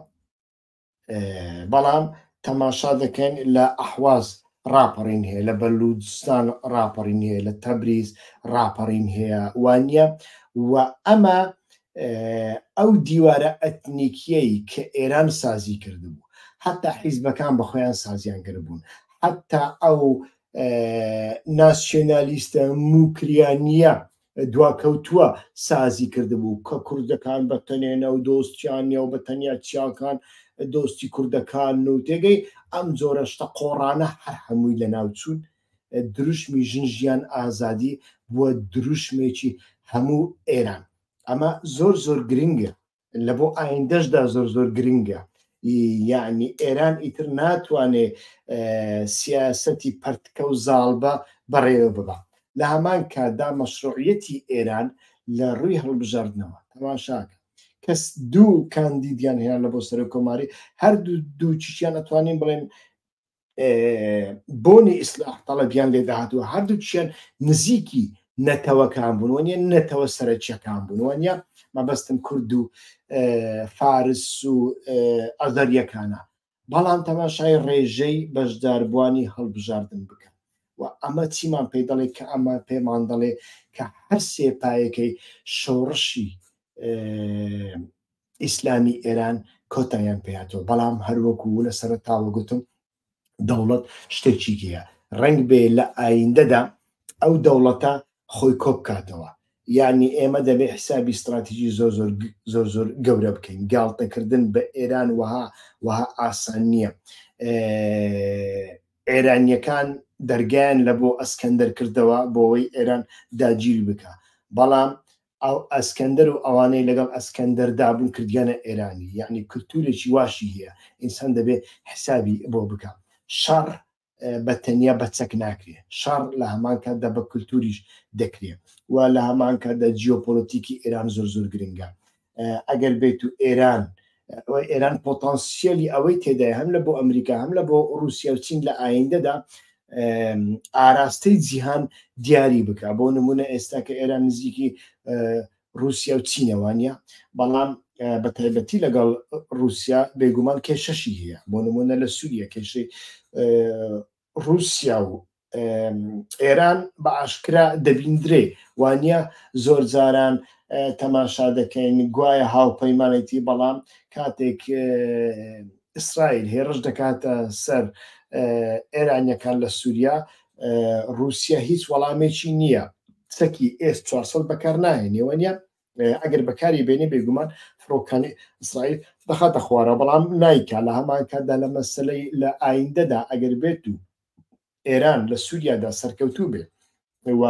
بەڵام تەماشا دەکەین لە ئەحواز ڕاپەڕین هەیە، لە بەلوجستان ڕاپەڕین هەیە، لە تەبریز ڕاپەڕین هەیە، وانە و ئەمە ئەو دیوارە ئەتنیکیەی کە ئێران سازی کردبوو، حتا حیزبەکان بە خۆیان سازیان کردبوون، حتا ئەو ناسیۆنالیستە موکریانیە دواکەوتووە سازی کردبوو کە کوردەکان بە تەنێنە و دۆستیان نیە و بە تەنیا چیاکان دۆستی کوردەکان و تێگەی ئەم جۆرە شتە قۆڕانە هەر هەمووی لەناوچوون. دروشمی ژن ژیان ئازادی بووە دروشمێکی هەموو ئێران. ئەمە زۆر زۆر گرنگە، لە بۆ ئایندەشدا زۆر زۆر گرنگە. یعنی ئێران ئیتر ناتوانێ سیاسەتی پەرتکە و زاڵبە بەڕێوە ببا. لە هەمان کاتدا مەشروعیەتی ئێران لە ڕووی هەڵبژاردنەوە تەماشاکە کەس دوو کاندیدیان هێنا لە بۆ سەرۆک کۆماری، هەردوو دووچیان ئەتوانین بڵێن بۆنی ئیسلاح تەڵەبیان لێ داهاتووە، هەردووکیان نزیکی نەتەوەکان بوون وانە نەتەوە سەرەکیەکان بوون وانە مەبەستم کورد و فارس و ئەزەریەکانە. بەڵام تەماشای ڕێژەی بەشداربووانی هەڵبژاردن بکەن و ئەمە چیمان پێ دەڵێ؟ کە ئەمە پێمان دەڵێ کە هەر سێ پایەکەی شۆڕشی ئیسلامی ئێران کۆتاییان پێهاتووە. بەڵام هەروەکو لە سەرەتاوە گوتم دەوڵەت شتێکی هەیە، ڕەنگ بێ لە ئایندەدا ئەو دەوڵەتە خۆی کۆبکاتەوە. یعنی ئێمە دەبێ حسابی استراتیژی زۆر زۆر زۆر زۆر گەورە بکەین. گاڵتەکردن بە ئێران وەها وەها ئاسان نییە. ئێرانیەکان دەرگایان لە بۆ ئەسکەندەر کردەوە بۆەوەی ئێران داگیر بکە، بەڵام ئەو ئەسکەندەر و ئەوانەی لەگەڵ ئەسکەندەردا بوون کردیانە ئێرانی. یعنی کولتورێکی واشی هەیە، ئینسان دەبێ حسابی بۆ بکە. شەڕ بە تەنیا بە چەک ناکرێ، شەڕ لە هەمان کاتدا بە کولتوریش دەکرێ و لە هەمان کاتدا جیۆپۆلەتیکی ئێران زۆر زۆر گرنگە. ئەگەر بێت و ئێران ئێران پۆتانسیەلی ئەوەی تێدای هەم لە بۆ ئەمریکا هەم لە بۆ رووسیا و چین لە ئایندەدا ئاراستەی جیهان دیاری بکە. بۆ نمونە ئێستا کە ئێران نزیکی رووسیا و چینەوانە، بەڵام بە تایبەتی لەگەڵ رووسیا بێگومان کێشەشی هەیە. بۆ نمونە لە سووریا کێشەی رووسیا و ئێران بە ئاشکرا دەبیندرێ وانە. زۆر جاران تەماشا دەکەین گوایە هاوپەیمانێتی، بەڵام کاتێک ئیسرائیل هێرش دەکاتە سەر ئێرانیەکان لە سووریا، رووسیا هیچ وەڵامێکی نییە، چەکی ئێس 400 بەکار ناهێنێ وانە. ئەگەر بەکاری بێنێ بێگومان فڕۆکانی ئیسرائیل دەخاتە خوارەوە، بەڵام نایکا. لە هەمان کاتدا لە مەسلەی لە ئایندەدا ئەگەر بێت و ئێران لە سووریادا سەرکەوتوو بێت و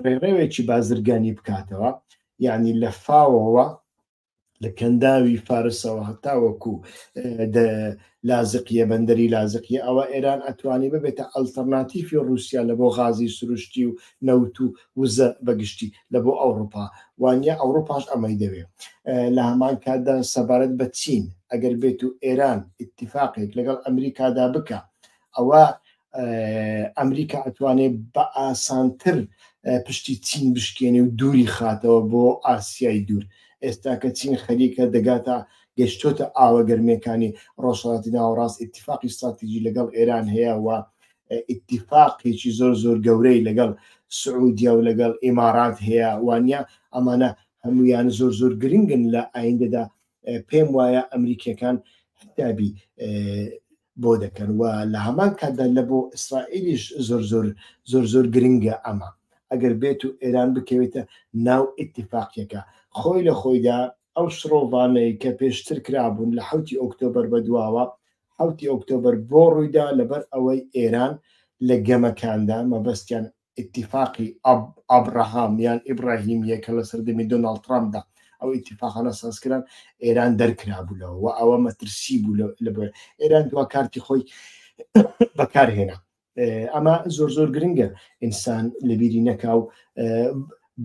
ڕێڕەوێکی بازرگانی بکاتەوە، یعنی لە فاوەوە لە کەنداوی فارسەوە هەتاوەکو لازقیە، بەندەری لازقیە، ئەوە ئێران ئەتوانێ ببێتە ئەلتەرناتیفی رووسیا لە بۆ غازی سروشتی و نەوت و وزە بەگشتی لە بۆ ئەوروپا وانە. ئەوروپاش ئەمەی دەوێ. لە هەمان کاتدا سەبارەت بە چین، ئەگەر بێت و ئێران ئیتفاقێک لەگەڵ ئەمریکادا بکە، ئەوە ئەمریکا ئەتوانێت بە ئاسانتر پشتی چین بشکێنێ و دووری خاتەوە بۆ ئاسیای دوور. ئێستا کە چین خەریکە دەگاتە گەشتۆتە ئاوە گەرمێکانی ڕۆژهەڵاتی ناوەڕاست، ئیتفاقی استراتیژی لەگەڵ ئێران هەیە و ئیتفاقێکی زۆر زۆر گەورەی لەگەڵ سعودیا و لەگەڵ ئیمارات هەیە وانە. ئەمانە هەمویان زۆر زۆر گرنگن لە ئایندەدا. پێم وایە ئەمریکیەکان حسابی بۆ دەکەن و لە هەمان کاتدا لە بۆ ئیسرائیلیش زۆر زۆر زۆر زۆر گرنگە ئەمە، ئەگەر بێت و ئێران بکەوێتە ناو ئیتفاقیەکە. خۆی لە خۆیدا ئەو شڕۆڤانەی کە پێشتر کرابوون لە حوتی ئۆکتۆبەر بەدواوە، حوتی ئۆکتۆبەر بۆ ڕوویدا لەبەر ئەوەی ئێران لە گەمەکاندا مەبەستیان ئیتیفاقی ئابراهام یان ئیبراهیمیە کە لە سەردەمی دۆناڵد ترامپدا ئەو ئیتیفاقانە سازکران، ئێران دەرکرابوو لەوە و ئەوە مەترسی بوو لە ئێران دوا کارتی خۆی بەکارهێنا. ئەمە زۆر زۆر گرنگە ئینسان لەبیری نەکا و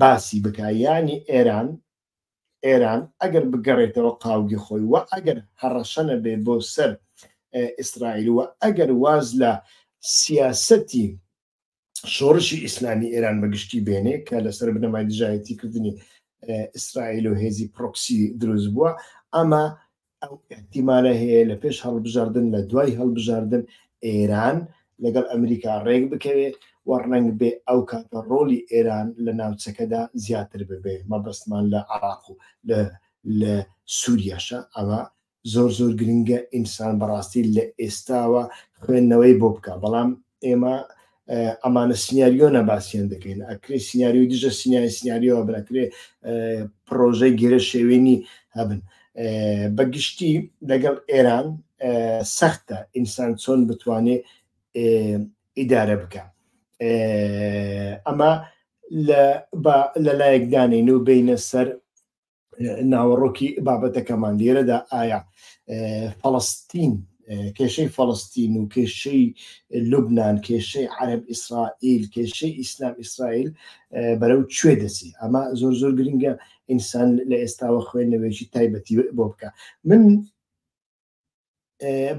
باسی بکا. یعنی ئێران ئێران ئەگەر بگەڕێتەوە قاوگی خۆی و ئەگەر هەڕەشە نەبێ بۆ سەر ئیسرائیل و ئەگەر واز لە سیاسەتی شۆڕشی ئیسلامی ئێران بەگشتی بێنێ کە لەسەر بنەمای دژایەتی کردنی ئیسرائیل و هێزی پرۆکسی دروست بووە. ئەمە ئەو ئیحتیمالە هەیە لە پێش هەڵبژاردن، لە دوای هەڵبژاردن ئێران لەگەڵ ئەمریکا ڕێک بکەوێ و ڕەنگ بێ ئەو کاتە ڕۆڵی ئێران لە ناوچەکەدا زیاتر ببێ، مەبەستمان لە عراق و لە سووریاشە. ئەمە زۆر زۆر گرنگە ئینسان بەڕاستی لە ئێستاوە خوێندنەوەی بۆ بکە. بەڵام ئێمە ئەمانە سیناریۆنە باسییان دەکەین، ئەکرێ سیناریۆی دژە سینای سیناریۆ بن، ئەکرێ پرۆژەی گێرە شێوێنی هەبن. بەگشتی لەگەڵ ئێران سەختە ئینسان چۆن بتوانێ ئیدارە بکە. ئەمە لە لایەک دانین و بینە سەر ناوەڕۆکی بابەتەکەمان لێرەدا. ئایا فەڵستین، کێشەی فەڵستین و کێشەی لوبناان، کێشەی عەرب ئیسرائیل، کێشەی ئیسلام ئیسرائیل بەرەو کوێ دەچی؟ ئەمە زۆر زۆر گرنگە ئینسان لە ئێستاوە خوێندنەوەیەکی تایبەتی بۆ بکە. من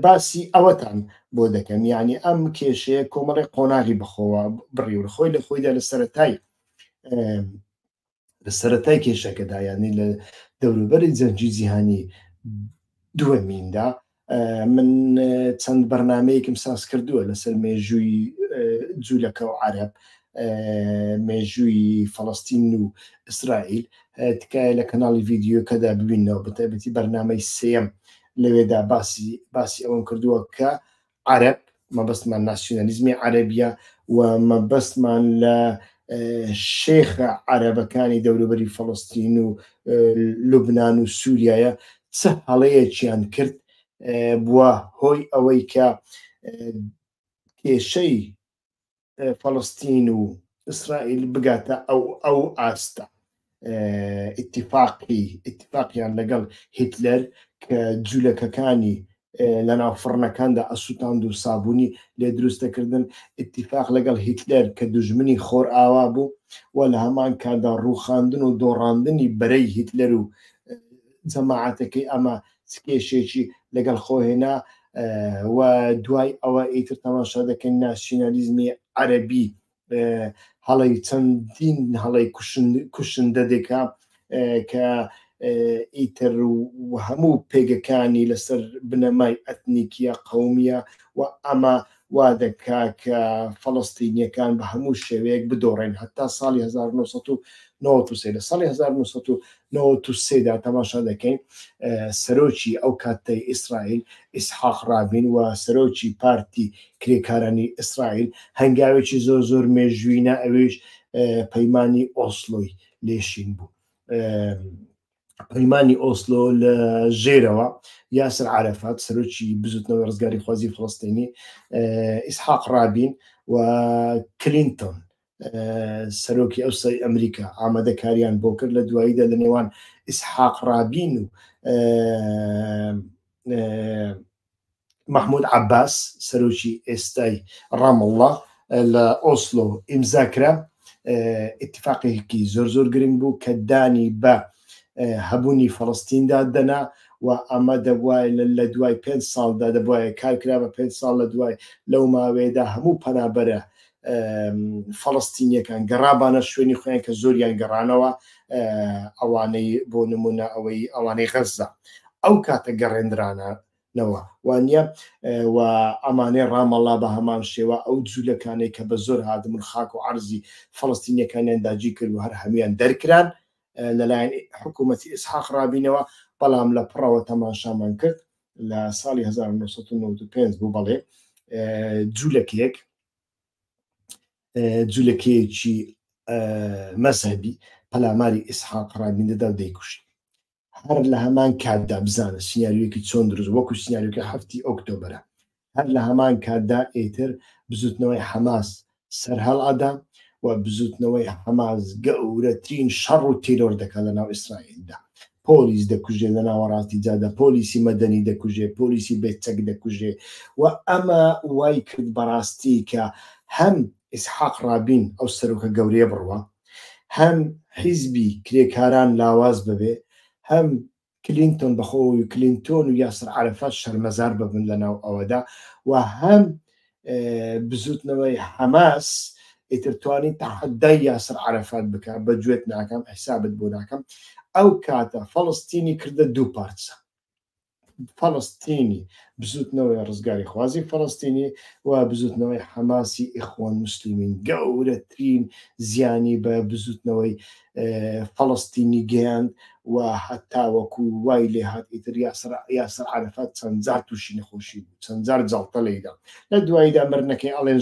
باسی ئەوەتان بۆ دەکەم، یعنی ئەم کێشەیە کۆمەڵی قۆناغی بەخۆوە بڕیور خۆی لە خۆیدا لە سەرەتای کێشەکەدا، یعنی لە دەوروبەری جەنگی جیهانی دووەمیندا، من چەند بەرنمەیەکم ساز کردووە لەسەر مێژووی جوولەکە و عەرەب، مێژووی فەڵستین و ئیسرائیل. تکایە لە کەناڵی ڤیدیۆکەدا ببینەوە، بەتایبەتی بەرنمەی سێم. لەوێدا باسی ئەوەم کردووە کە عەرەب، مەبەستمان ناسیۆنالیزمی عەرەبیە و مەبەستمان لە شێخە عەرەبەکانی دەوروبەری فەڵستین و لوبناان و سووریایە، چ هەڵەیەکیان کرد بووە هۆی ئەوەی کە کێشەی فەڵستین و ئیسرائیل بگاتە ئەو ئاستە. ئیتفاقیان لەگەڵ هیتلەر کە جوولەکەکانی لەناو فڕنەکاندا ئەسووتاند و سابوونی لێ دروست دەکردن، ئیتفاق لەگەڵ هیتلەر کە دوژمنی خۆرئاوا بوو و لە هەمان کاتدا ڕووخاندن و دۆڕاندنی بەرەی هیتلەر و جەماعەتەکەی، ئەمە چ کێشێکی لەگەڵ خۆ هێنا. و دوای ئەوە ئیتر تەماشا دەکەین ناسیۆنالیزمی عەرەبی هەڵی چەندین هەڵی کوشندە دەکا کە ئیتر و هەموو پێگەکانی لەسەر بنەمای ئەتنیکیە قومیە و ئەمە وا دەکا کە فەڵستینیەکان بە هەموو شێوەیەک بدۆڕێن هەتا ساڵی 1993. لە ساڵی 1993 دا تەماشا دەکەین سەرۆکی ئەو کاتەی ئیسرائیل ئیسحاق ڕابین و سەرۆکی پارتی کرێکارانی ئیسرائیل هەنگاوێکی زۆر زۆر مێژووینە، ئەویش پەیمانی ئۆسلۆی لێشین بوو. پەیمانی ئۆسلۆ لە ژێرەوە یاسر عرفات سەرۆکی بزوتنەوەی ڕزگاری خوازی فلستینی، ئیسحاق ڕابین و کلینتۆن سەرۆکی ئەوسای ئەمریکا ئامادەکاریان بۆ کرد. لە دواییدا لە نێوان ئیسحاق ڕابین و مەحمود عەباس سەرۆکی ئێستای ڕامەڵڵا لە ئۆسلۆ ئیمزا کرا. ئیتفاقێکی زۆر زۆر گرنگ بوو کە دانی بە هەبوونی فەڵستیندا دەنا و ئەمە دەبوایە لە دوای 5 ساڵدا دەبوایە کار کرا بە 5 ساڵ. لە دوای لەو ماوەیەدا هەموو پەنابەرە فەڵستینیەکان گەڕابانە شوێنی خۆیان کە زۆریان گەڕانەوە، ئەوانەی بۆ نمونە ئەوەی ئەوانەی غەززە ئەو کاتە گەڕێندرانە نەوە وانە و ئەمانەی ڕامەڵا بە هەمان شێوە، ئەو جوولەکانەی کە بە زۆر هاتبوون خاک و عەرزی فەڵستینیەکانیان داگیر کرد و هەر هەمویان دەرکران لەلایەن حکوومەتی ئیسحاق ڕابینەوە. بەڵام لە پڕەوە تەماشامان کرد لە ساڵی 1995 بوو، بەڵێ، جوولەکەیەک، جوولەکەیەکی مەزهەبی پەلاماری ئیسحاق ڕابین دەدا و دەیکوشت. هەر لە هەمان کاتدا بزانە سیناریۆیەکی چۆن دروست، وەکو سیناریۆکە 7ی ئۆکتۆبرە. هەر لە هەمان کاتدا ئیتر بزوتنەوەی حەماس سەرهەڵ ئەدا و بزوتنەوەی حەماس گەورەترین شەڕ و تیرۆر دەکات لە ناو ئیسرائیلدا. پۆلیس دەکوژێ لە ناوەڕاستی جادە، پۆلیسی مەدەنی دەکوژێ، پۆلیسی بێچەک دەکوژێ و ئەمە وای کرد بەڕاستی کە هەم ئیسحاق ڕابین ئەو سەرۆکە گەورەیە بڕوا، هەم حیزبی کرێکاران لاواز ببێ، هەم کلینتۆن بەخۆی و کلینتۆن و یاسر عەرەفات شەرمەزار ببن لە ناو ئەوەدا و هەم بزوتنەوەی حەماس. ئیتر توانی تەحەدای یاسر عەرەفات بکە بە گوێت ناکەم حیسابت بۆ ناکەم ئەو کاتە فەڵستینی کردە دوو پارچە فەڵستینی بزوتنەوەی ڕزگاری خوازی فەڵستینی و بزوتنەوەی حەماسی ئیخوان مسلمین گەورەترین زیانی بە بزوتنەوەی فەڵستینی گەیاند و هەتاوەکو وای لێهات ئیتر یاسر عەرەفات چەند جار تووشی نەخۆشی بوو چەند جار جەڵتە لێیدا لە دواییدا مردنەکەی ئەڵێن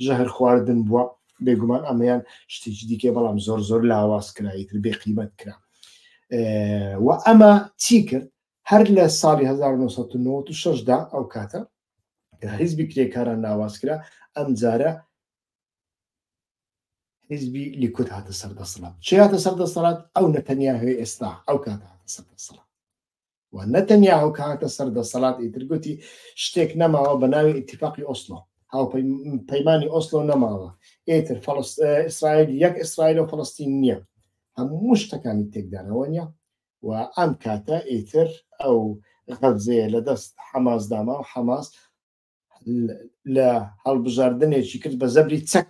ژەهر خواردن بووە بێگومان ئەمەیان شتێکی دیکە بەڵام زۆر زۆر لاواز کرا ئیتر بێ قیمەت کرا و ئەمە چی کرد هەر لە ساڵی 1996 دا ئەو کاتە کە حیزبی کرێکاران لاواز کرا ئەم جارە حیزبی لیکود هاتە سەر دەسەڵات چی هاتە سەر دەسەڵات ئەو نەتەنیاهۆی ئێستا ئەو کاتە هاتە سەر دەسەڵات و نەتەنیاهۆ کە هاتە سەر دەسەڵات ئیتر گوتی شتێک نەماوە بە ناوی ئیتیفاقی ئۆسلۆ هاوپەیمانی ئۆسلۆ نەماوە ئیتر ئیسرائیل یەک ئیسرائیل و فلستین نییە هەموو شتەکانی تێکدانەوە نیە و ئەم کاتە ئیتر ئەو غەزەیە لە دەست حەماس داما و حەماس لە هەڵبژاردنێکی کرد بە زەبری چەک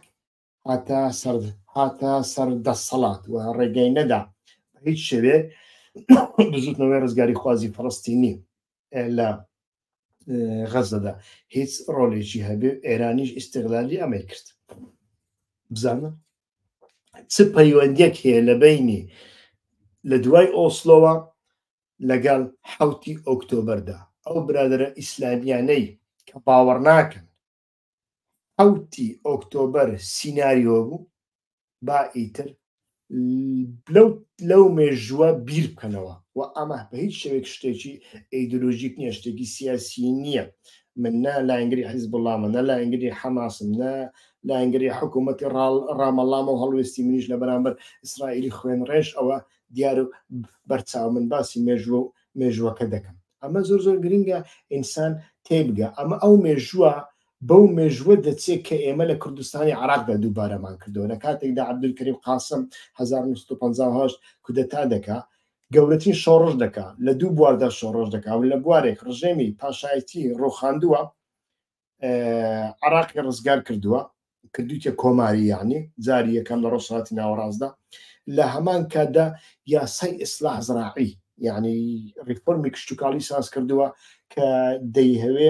هاتە سەر هاتە سەر دەسەڵات و ڕێگەی نەدا هیچ شێوێ بزوتنەوەی ڕزگاری خوازی فەڵستینی لە غەزەدا هیچ ڕۆلێکی هەبێ ئێرانیش ئیسیغلالی ئەمەی کرد بزانە چ پەیوەندیەک هەیە لە بینی لە دوای ئۆسلۆوە لەگەڵ حوتی ئۆکتۆبەردا ئەو برادرە ئیسلامیانەی کە باوەڕ ناکەن حەوتی ئۆکتۆبەر سیناریۆ بوو با ئیتر لەو لەو مێژووە بیر بکەنەوە و ئەمە بە هیچ شێوێک شتێکی ئەیدۆلۆژیک نییە شتێکی سیاسی نییە من نە لایەنگری حیزبوڵڵامە نە لایەنگری حەماسم نە لایەنگری حکوومەتی ڕامەڵامە و هەڵوێستی منیش لە بەرامبەر ئیسرائیلی خوێنڕێژ ئەوە دیار و بەرچاو من باسی مێژوە و مێژوەکە دەکەم ئەمە زۆر زۆر گرنگە ئینسان تێبگە ئەمە ئەو مێژووە بەو مێژووە دەچێت کە ئێمە لە کوردستانی عراقدا دووبارەمان کردەوە لە کاتێکدا عەبدولکەریم قاسم 1958 کودەتا دەکا گەورەترین شۆڕش دەکا لە دوو بواردا شۆڕش دەکا و لە بوارێک ڕژێمی پاشایەتی ڕوخاندووە عراقی ڕزگار کردووە کردوتە کۆماری یعنی جاری یەکەم لە ڕۆژهەڵاتی ناوەڕاستدا لە هەمان کاتدا یاسای ئیسلاح زراعی یعنی ڕیفۆرمی کشتتوکاڵی ساز کردووە کە دەیهەوێ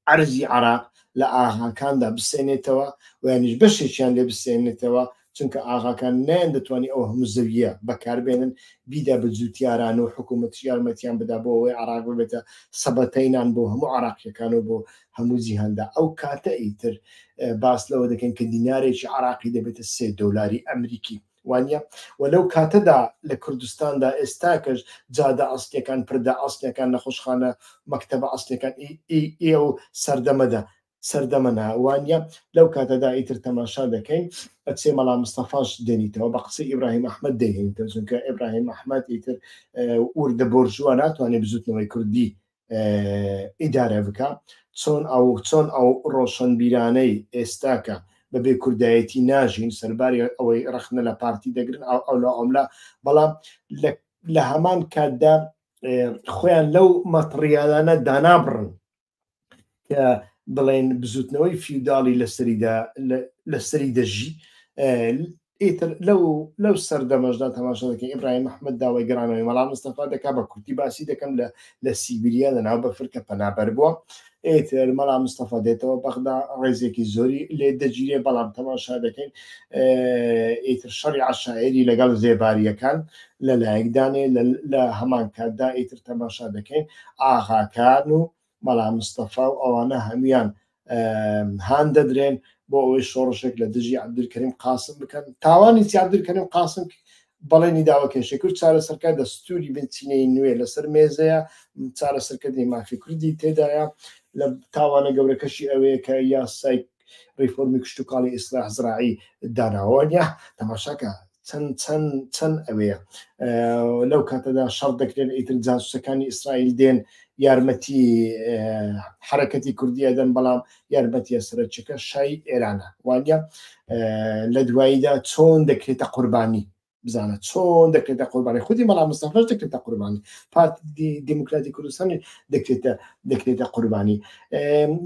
ئەرزی عراق لە ئاغاکاندا بسێنێتەوە ویانیش بەشێکیان لێ بسێنێتەوە چونکە ئاغاکان نەیان دەتوانی ئەو هەموو زەوییە بەکاربێنن، بیدا بە جوتیاران و حکوومەتیش یارمەتیان بدا بۆ ئەوەی عێراق ببێتە سەبەتەی نان بۆ هەموو عێراقییەکان و بۆ هەموو جیهاندا. ئەو کاتە ئیتر باس لەوە دەکەین کە دینارێکی عێراقی دەبێتە سێ دۆلاری ئەمریکی، وانیە؟ و لەو کاتەدا لە کوردستاندا ئێستاکەش جادە ئەسڵیەکان، پردە ئەسڵیەکان، نەخۆشخانە، مەکتەبە ئەسڵیەکان ئی ئی ئەو سەردەمەدا سەردەمە نا وانیە لەو کاتەدا ئیتر تەماشا دەکەین ئەچێ مەلا مستەفاش دێنیتەوە بە قسەی ئیبراهیم ئەحمەد دەیهێنیتەوە چونکە ئیبراهیم ئەحمەد ئیتر وردە بۆرژوا ناتوانێت بزوتنەوەی کوردی ئیدارە بکە چۆن ئەو چۆن ئەو ڕۆشنبیرانەی ئێستاکە بەبێ کوردایەتی ناژین سەرباری ئەوەی ڕەخنە لە پارتی دەگرن ئەو ئەو لە ئەولا بەڵام لە هەمان کاتدا خۆیان لەو مەتڕیالانە دانابڕن کە بڵێن بزوتنەوەی فیوداڵی لەسەریدا لەسەری دەژی ئیتر لەو لەو سەردەمەشدا تەماشا دەکەین ئیبراهیم ئەحمەد داوای گەڕانەوەی مەلا مستەفا دەکا بە کورتی باسی دەکەم لە لە سیبیریا لە ناو بەفر کە پەنابەر بووە ئیتر مەلا مستەفا دێتەوە بەغدا ڕێزێکی زۆری لێ دەگیرێ بەڵام تەماشا دەکەین ئیتر شەڕی عەشایری لەگەڵ زێباریەکان لە لایەکدانێ لە هەمان کاتدا ئیتر تەماشا دەکەین ئاغاکان و مەلا مستەفا و ئەوانە هەمویان هان دەدرێن بۆ ئەوەی شۆڕشێک لە دژی عەبدولکەریم قاسم بکەن تاوانی چی عەبدولکەریم قاسم بەڵێنی داوە کێشەی کورد چارەسەرکە دەستوری بنچینەی نوێ لەسەر مێزەیە چارەسەرکردنی مافی کوردی تێدایە لە تاوانە گەورەکەشی ئەوەیە کە یاسای ڕیفۆرمی کشتوکاڵی ئیسلاح زراعی داناوە نیە تەماشاکە چەند چەند چەند ئەوەیە لەو کاتەدا شەڕ دەکرێن ئیتر جاسوسەکانی ئیسرائیل دێن یارمەتی حرەکەتی کوردی ئەدەن بەڵام یارمەتیە سەرەکیەکە شای ئێرانە وانە لە دواییدا چۆن دەکرێتە قوربانی بزانە چۆن دەکرێتە قوربانی خودی مەلا مستەفاش دەکرێتە قوربانی پارتی دیموکراتی کوردستانی دەکرێتە دەکرێتە قوربانی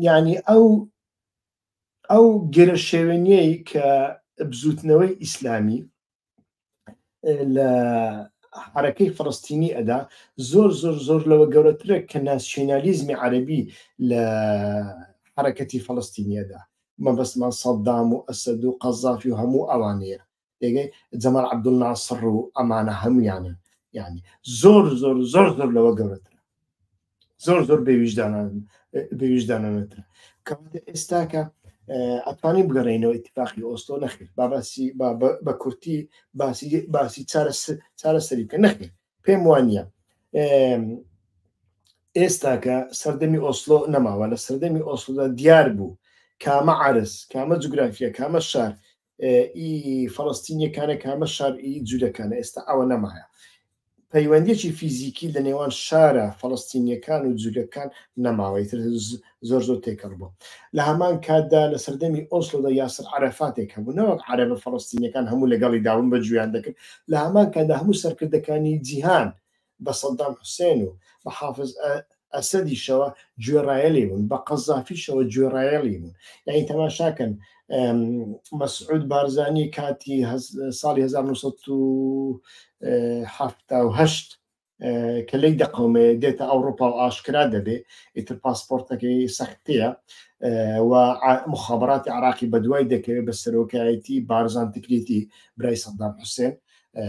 یعنی ئەو ئەو گێرەشێوێنیەی کە بزوتنەوەی ئیسلامی لە حرەکەی فلستینی ئەدا زۆر زۆر زۆر لەوە گەورەترە کە ناسیۆنالیزمی عەربی لە حرەکەتی فلستینیەدا، مەبەستمان سەدام و ئەسەد و قەزافی و هەموو ئەوانەیە، تێگەی جەمال عەبدولناسڕ و ئەمانە هەمویانن، یعنی زۆر زۆر زۆر زۆر لەوە گەورەترە، زۆر زۆر بێویژدانانەترە. کەواتە ئێستاکە ئەتوانین بگەڕێینەوە ئیتفاقی ئۆسلۆ؟ نەخێر، با باسی بە کورتی باسی باسی چارەسەری بکە. نەخێر، پێم وانە ئێستاکە سەردەمی ئۆسلۆ نەماوە. لە سەردەمی ئۆسلۆدا دیار بوو کامە عرز، کامە جوگرافیە، کامە شار ئی فەڵەستینیەکانە، کامە شار ئی جولەکانە. ئێستا ئەوە نەمایە. پەیوەندیەکی فیزیکی لە نێوان شارە فەڵەستینیەکان و جولەکان نەماوە، ئیتر زۆر زۆر تێکەڵ بوو. لە هەمان کاتدا لە سەردەمی ئۆسلۆدا یاسر عەرەفاتێک هەبوو، نەوەک عەرەبە فەڵەستینیەکان هەموو لەگەڵی داون بە جویان دەکرد، لە هەمان کاتدا هەموو سەرکردەکانی جیهان بە سەدام حوسێن و بە حافز ئەسەدیشەوە گوێڕایەلی بوون، بە قەزافیشەوە گوێڕایەلی بوون. یعنی تەماشاکەن مەسعود بارزانی کاتی ساڵی 1970 کە لی دەقەومێ دێتە ئەوروپا و ئاشکرا دەبێ، ئیتر پاسپۆرتەکەی سەختەیە و مخابراتی عراقی بەدوای دەکەوێت بە سەرۆکایەتی بارزان تکریتی برای سەدام حوسێن.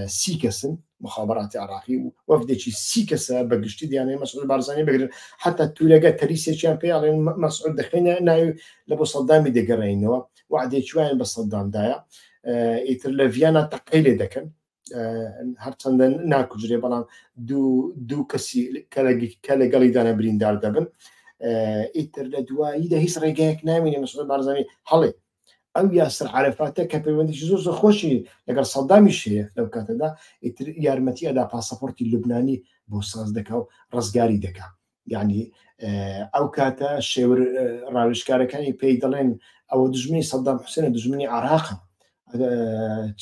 30 کەسن مخابراتی عراقی و وەفدێکی 30 کەسە بە گشتی دیانەی مەسعود بارزانی بگرن، حتا تورەگە تەریسێکیان پێ ئەڵێن مەسعود دەخەینە ناوی لە بۆ سەدامی دەگەڕێنەوە، وعدێکی وایان بە سەدامدایە. ئیتر لە ڤیانا تەقەی لێ دەکەن، هەرچەندە ناکوژرێ بەڵام دوو کەسی کە لەگەڵی دانە بریندار دەبن. ئیتر لە دواییدا هیچ ڕێگایەک نامینێ مەسعود بارزانی هەڵێ. ئەو یاسر عەرەفاتە کە پەیوەندیی زۆر زۆر خۆشی لەگەڵ سەدامیش هەیە لەو کاتەدا، ئیتر یارمەتی ئەدا پاسەپۆرتی لوبنانی بۆ ساز دەکا و ڕزگاری دەکا. یعنی ئەو کاتە شێور ڕاوێژکارەکانی پێی دەڵێن ئەوە دژمنی سەدام حوسێنە، دژمنی عراقە،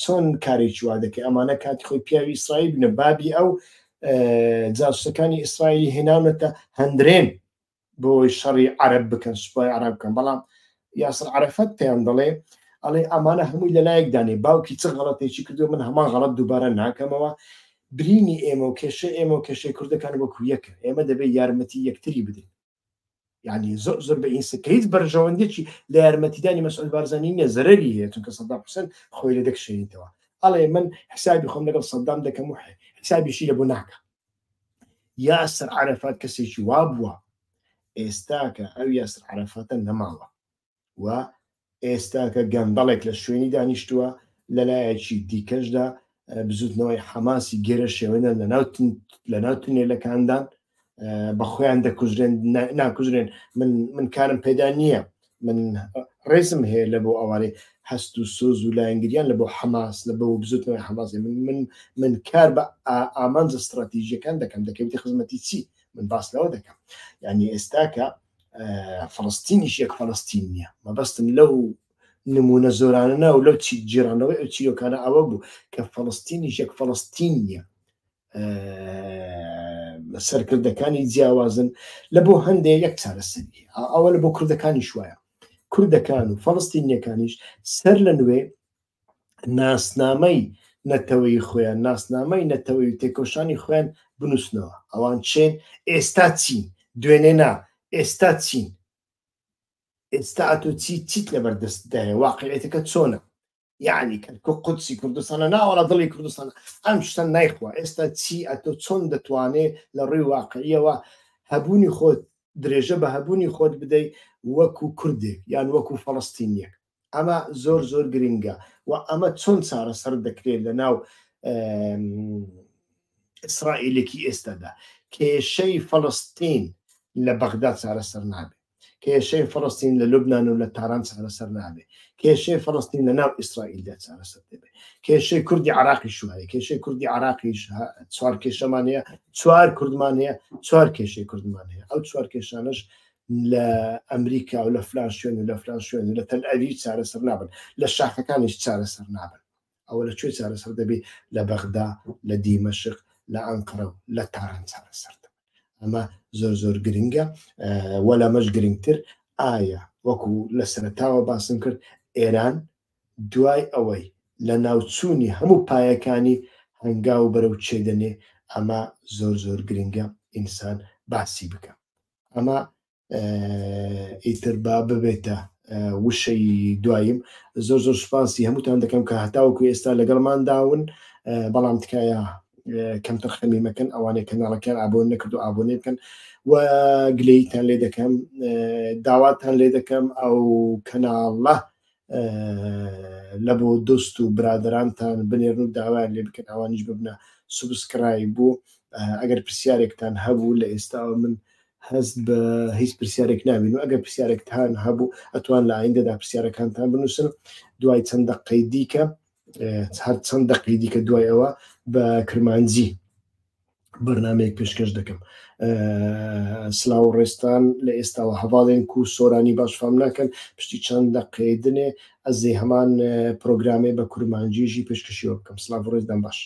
چۆن کارێکی وا دەکەی؟ ئەمانە کاتی خۆی پیاوی ئیسرائیل بنە، بابی ئەو جاسوسەکانی ئیسرائیلی هێناونەتە هەندرێن بۆی شەڕی عەرەب بکەن، سوپای عەرەب بکەن. بەڵام یاسر عەرەفەت پێیان دەڵێ، ئەڵێ ئەمانە هەمووی لەلایەک دانێ، باوکی چ غەڵەتێکی کردو من هەمان غەڵەت دووبارە ناکەمەوە. برینی ئێمە و کێشە ئێمە و کێشەی کوردەکان وەکو یەکە، ئێمە دەبێت یارمەتی یەکتری بدەین. یعنی زۆر زۆر بە ئینسە کە هیچ بەرژەوەندێکی لە یارمەتیدانی مەسعود بارزانی نییە، زەرەری هەیە، چونکە سەدام حوسێن خۆی لێ دەکشێنیتەوە. ئەڵێ من حسابی خۆم لەگەڵ سەدام دەکەم و حسابیشی لە بۆ ناکە. یاسر عەرەفات کەسێکی وا بووە، ئێستاکە ئەو یاسر عەرەفاتە نەماوە و ئێستاکە گەندەڵێک لە شوێنی دانیشتووە. لەلایەکی دیکەشدا بزوتنەوەی حەماسی گێرە شێوەنە لەناو تونێلەکاندان بە خۆیان دەکوژرێن ناکوژرێن. من کارم پێدا نییە، من ڕێزم هەیە لە بۆ ئەوانەی هەست و سۆز و لایەنگریان لە بۆ حەماس، لە بۆ بزوتنەوەی حەماس. من کار بە ئامانجە استراتیژیەکان دەکەم، دەکەوێتە خزمەتی چی؟ من باس لەوە دەکەم. یعنی ئێستاکە فلستینیش یەک فلستین نییە. مەبەستم لەو نمونە زۆرانە و لەو چی جیرانەوەی ئەو چیرۆکانە ئەوە بوو کە فلستینیش یەک فلستین نییە، سەرکردەکانی جیاوازن لە بۆ هەندێک یەک چارەسەری. ئەوە لە بۆ کوردەکانیش وایە، کوردەکان و فەڵستینیەکانیش سەر لە نوێ ناسنامەی نەتەوەی خۆیان، ناسنامەی نەتەوەی و تێکۆشانی خۆیان بنووسنەوە. ئەوان چێن ئێستا چین، دوێنێ نا، ئێستا چین، ئێستا ئەتۆ چی چیت لەبەر دەستدایە، واقعیەتەکە چۆنە؟ یعنی کەرکوک قودسی کوردستانە، ناوەڵا دڵی کوردستانە، ئەم شتە نایخوا. ئێستا چی ئەتۆ چۆن دەتوانێ لە ڕووی واقعیەوە هەبوونی خۆت درێژە بە هەبوونی خۆت بدەی وەکو کوردێک یان وەکو فەڵستینیەک؟ ئەمە زۆر زۆر گرنگە و ئەمە چۆن چارەسەر دەکرێت لە ناو ئیسرائیلێکی ئێستادا؟ کێشەی فەڵستین لە بەغدا چارەسەر نابێت، کێشەی فەڵستین لە لوبناان و لە تاران چارەسەر نابێت، کێشەی فەڵستین لە ناو ئیسرائیلدا چارەسەر دەبێت. کێشەی کوردی عراقی شوایە، کێشەی کوردی عراقیش چوار کێشەمان هەیە، چوار کوردمان هەیە، چوار کێشەی کوردمان هەیە. ئەو چوار کێشانەش لە ئەمریکا و لە فلان شوێن و لە فلان شوێن و لە تەل ئەویب چارەسەر نابن، لە شاخەکانیش چارەسەر نابن. ئەوە لە کوێ چارەسەر دەبێت؟ لە بەغدا، لە دیمەشق، لە ئەنقەرە و لە تاران چارەسەر دەبن. ئەمە زۆر زۆر گرنگە. وە لەمەش گرنگتر ئایا وەکو لە سەرەتاوە باسم کرد ئێران دوای ئەوەی لە ناوچوونی هەموو پایەکانی هەنگاو بەرەو چێ دەنێ ئەمە زۆر زۆر گرنگە ئینسان باسی بکە ئەمە ئیتر با ببێتە وشەی دواییم زۆر زۆر سوپاسی هەمووتان دەکەم کە هەتاوەکو ئێستا لەگەڵمان داون بەڵام تکایە کەمتر خەمی مەکەن ئەوانەی کەناڵەکەیان ئابۆن نەکرد و ئابۆنێ بکەن و گلەیتان لێ دەکەم داواتان لێ دەکەم ئەو کەناڵە لە بۆ دۆست و برادەرانتان بنێرن و داوایان لێ بکەن ئەوانیش ببنە subscribe بوو ئەگەر پرسیارێکتان هەبوو لە ئێستاوە من هەست بە هیچ پرسیارێک نابین و ئەگەر پرسیارێکتان هەبوو ئەتوان لە ئایندەدا پرسیارەکانتان بنووسن دوای چەند دقەی دیکە هەر چەند دقەی دیکە دوای ئەوە بە کرمانجی بەرنمەیەک پێشکەش دەکەم سلااو ڕێستان لە ئێستاوە هەواڵێن کو سۆرانی باش فام ناکەن پشتی چەند دقەی دنێ ئەزێ هەمان پرۆگرامێ بە کورمانجیژی پێشکەشیەوە بکەم سلااو ڕێزدان باش.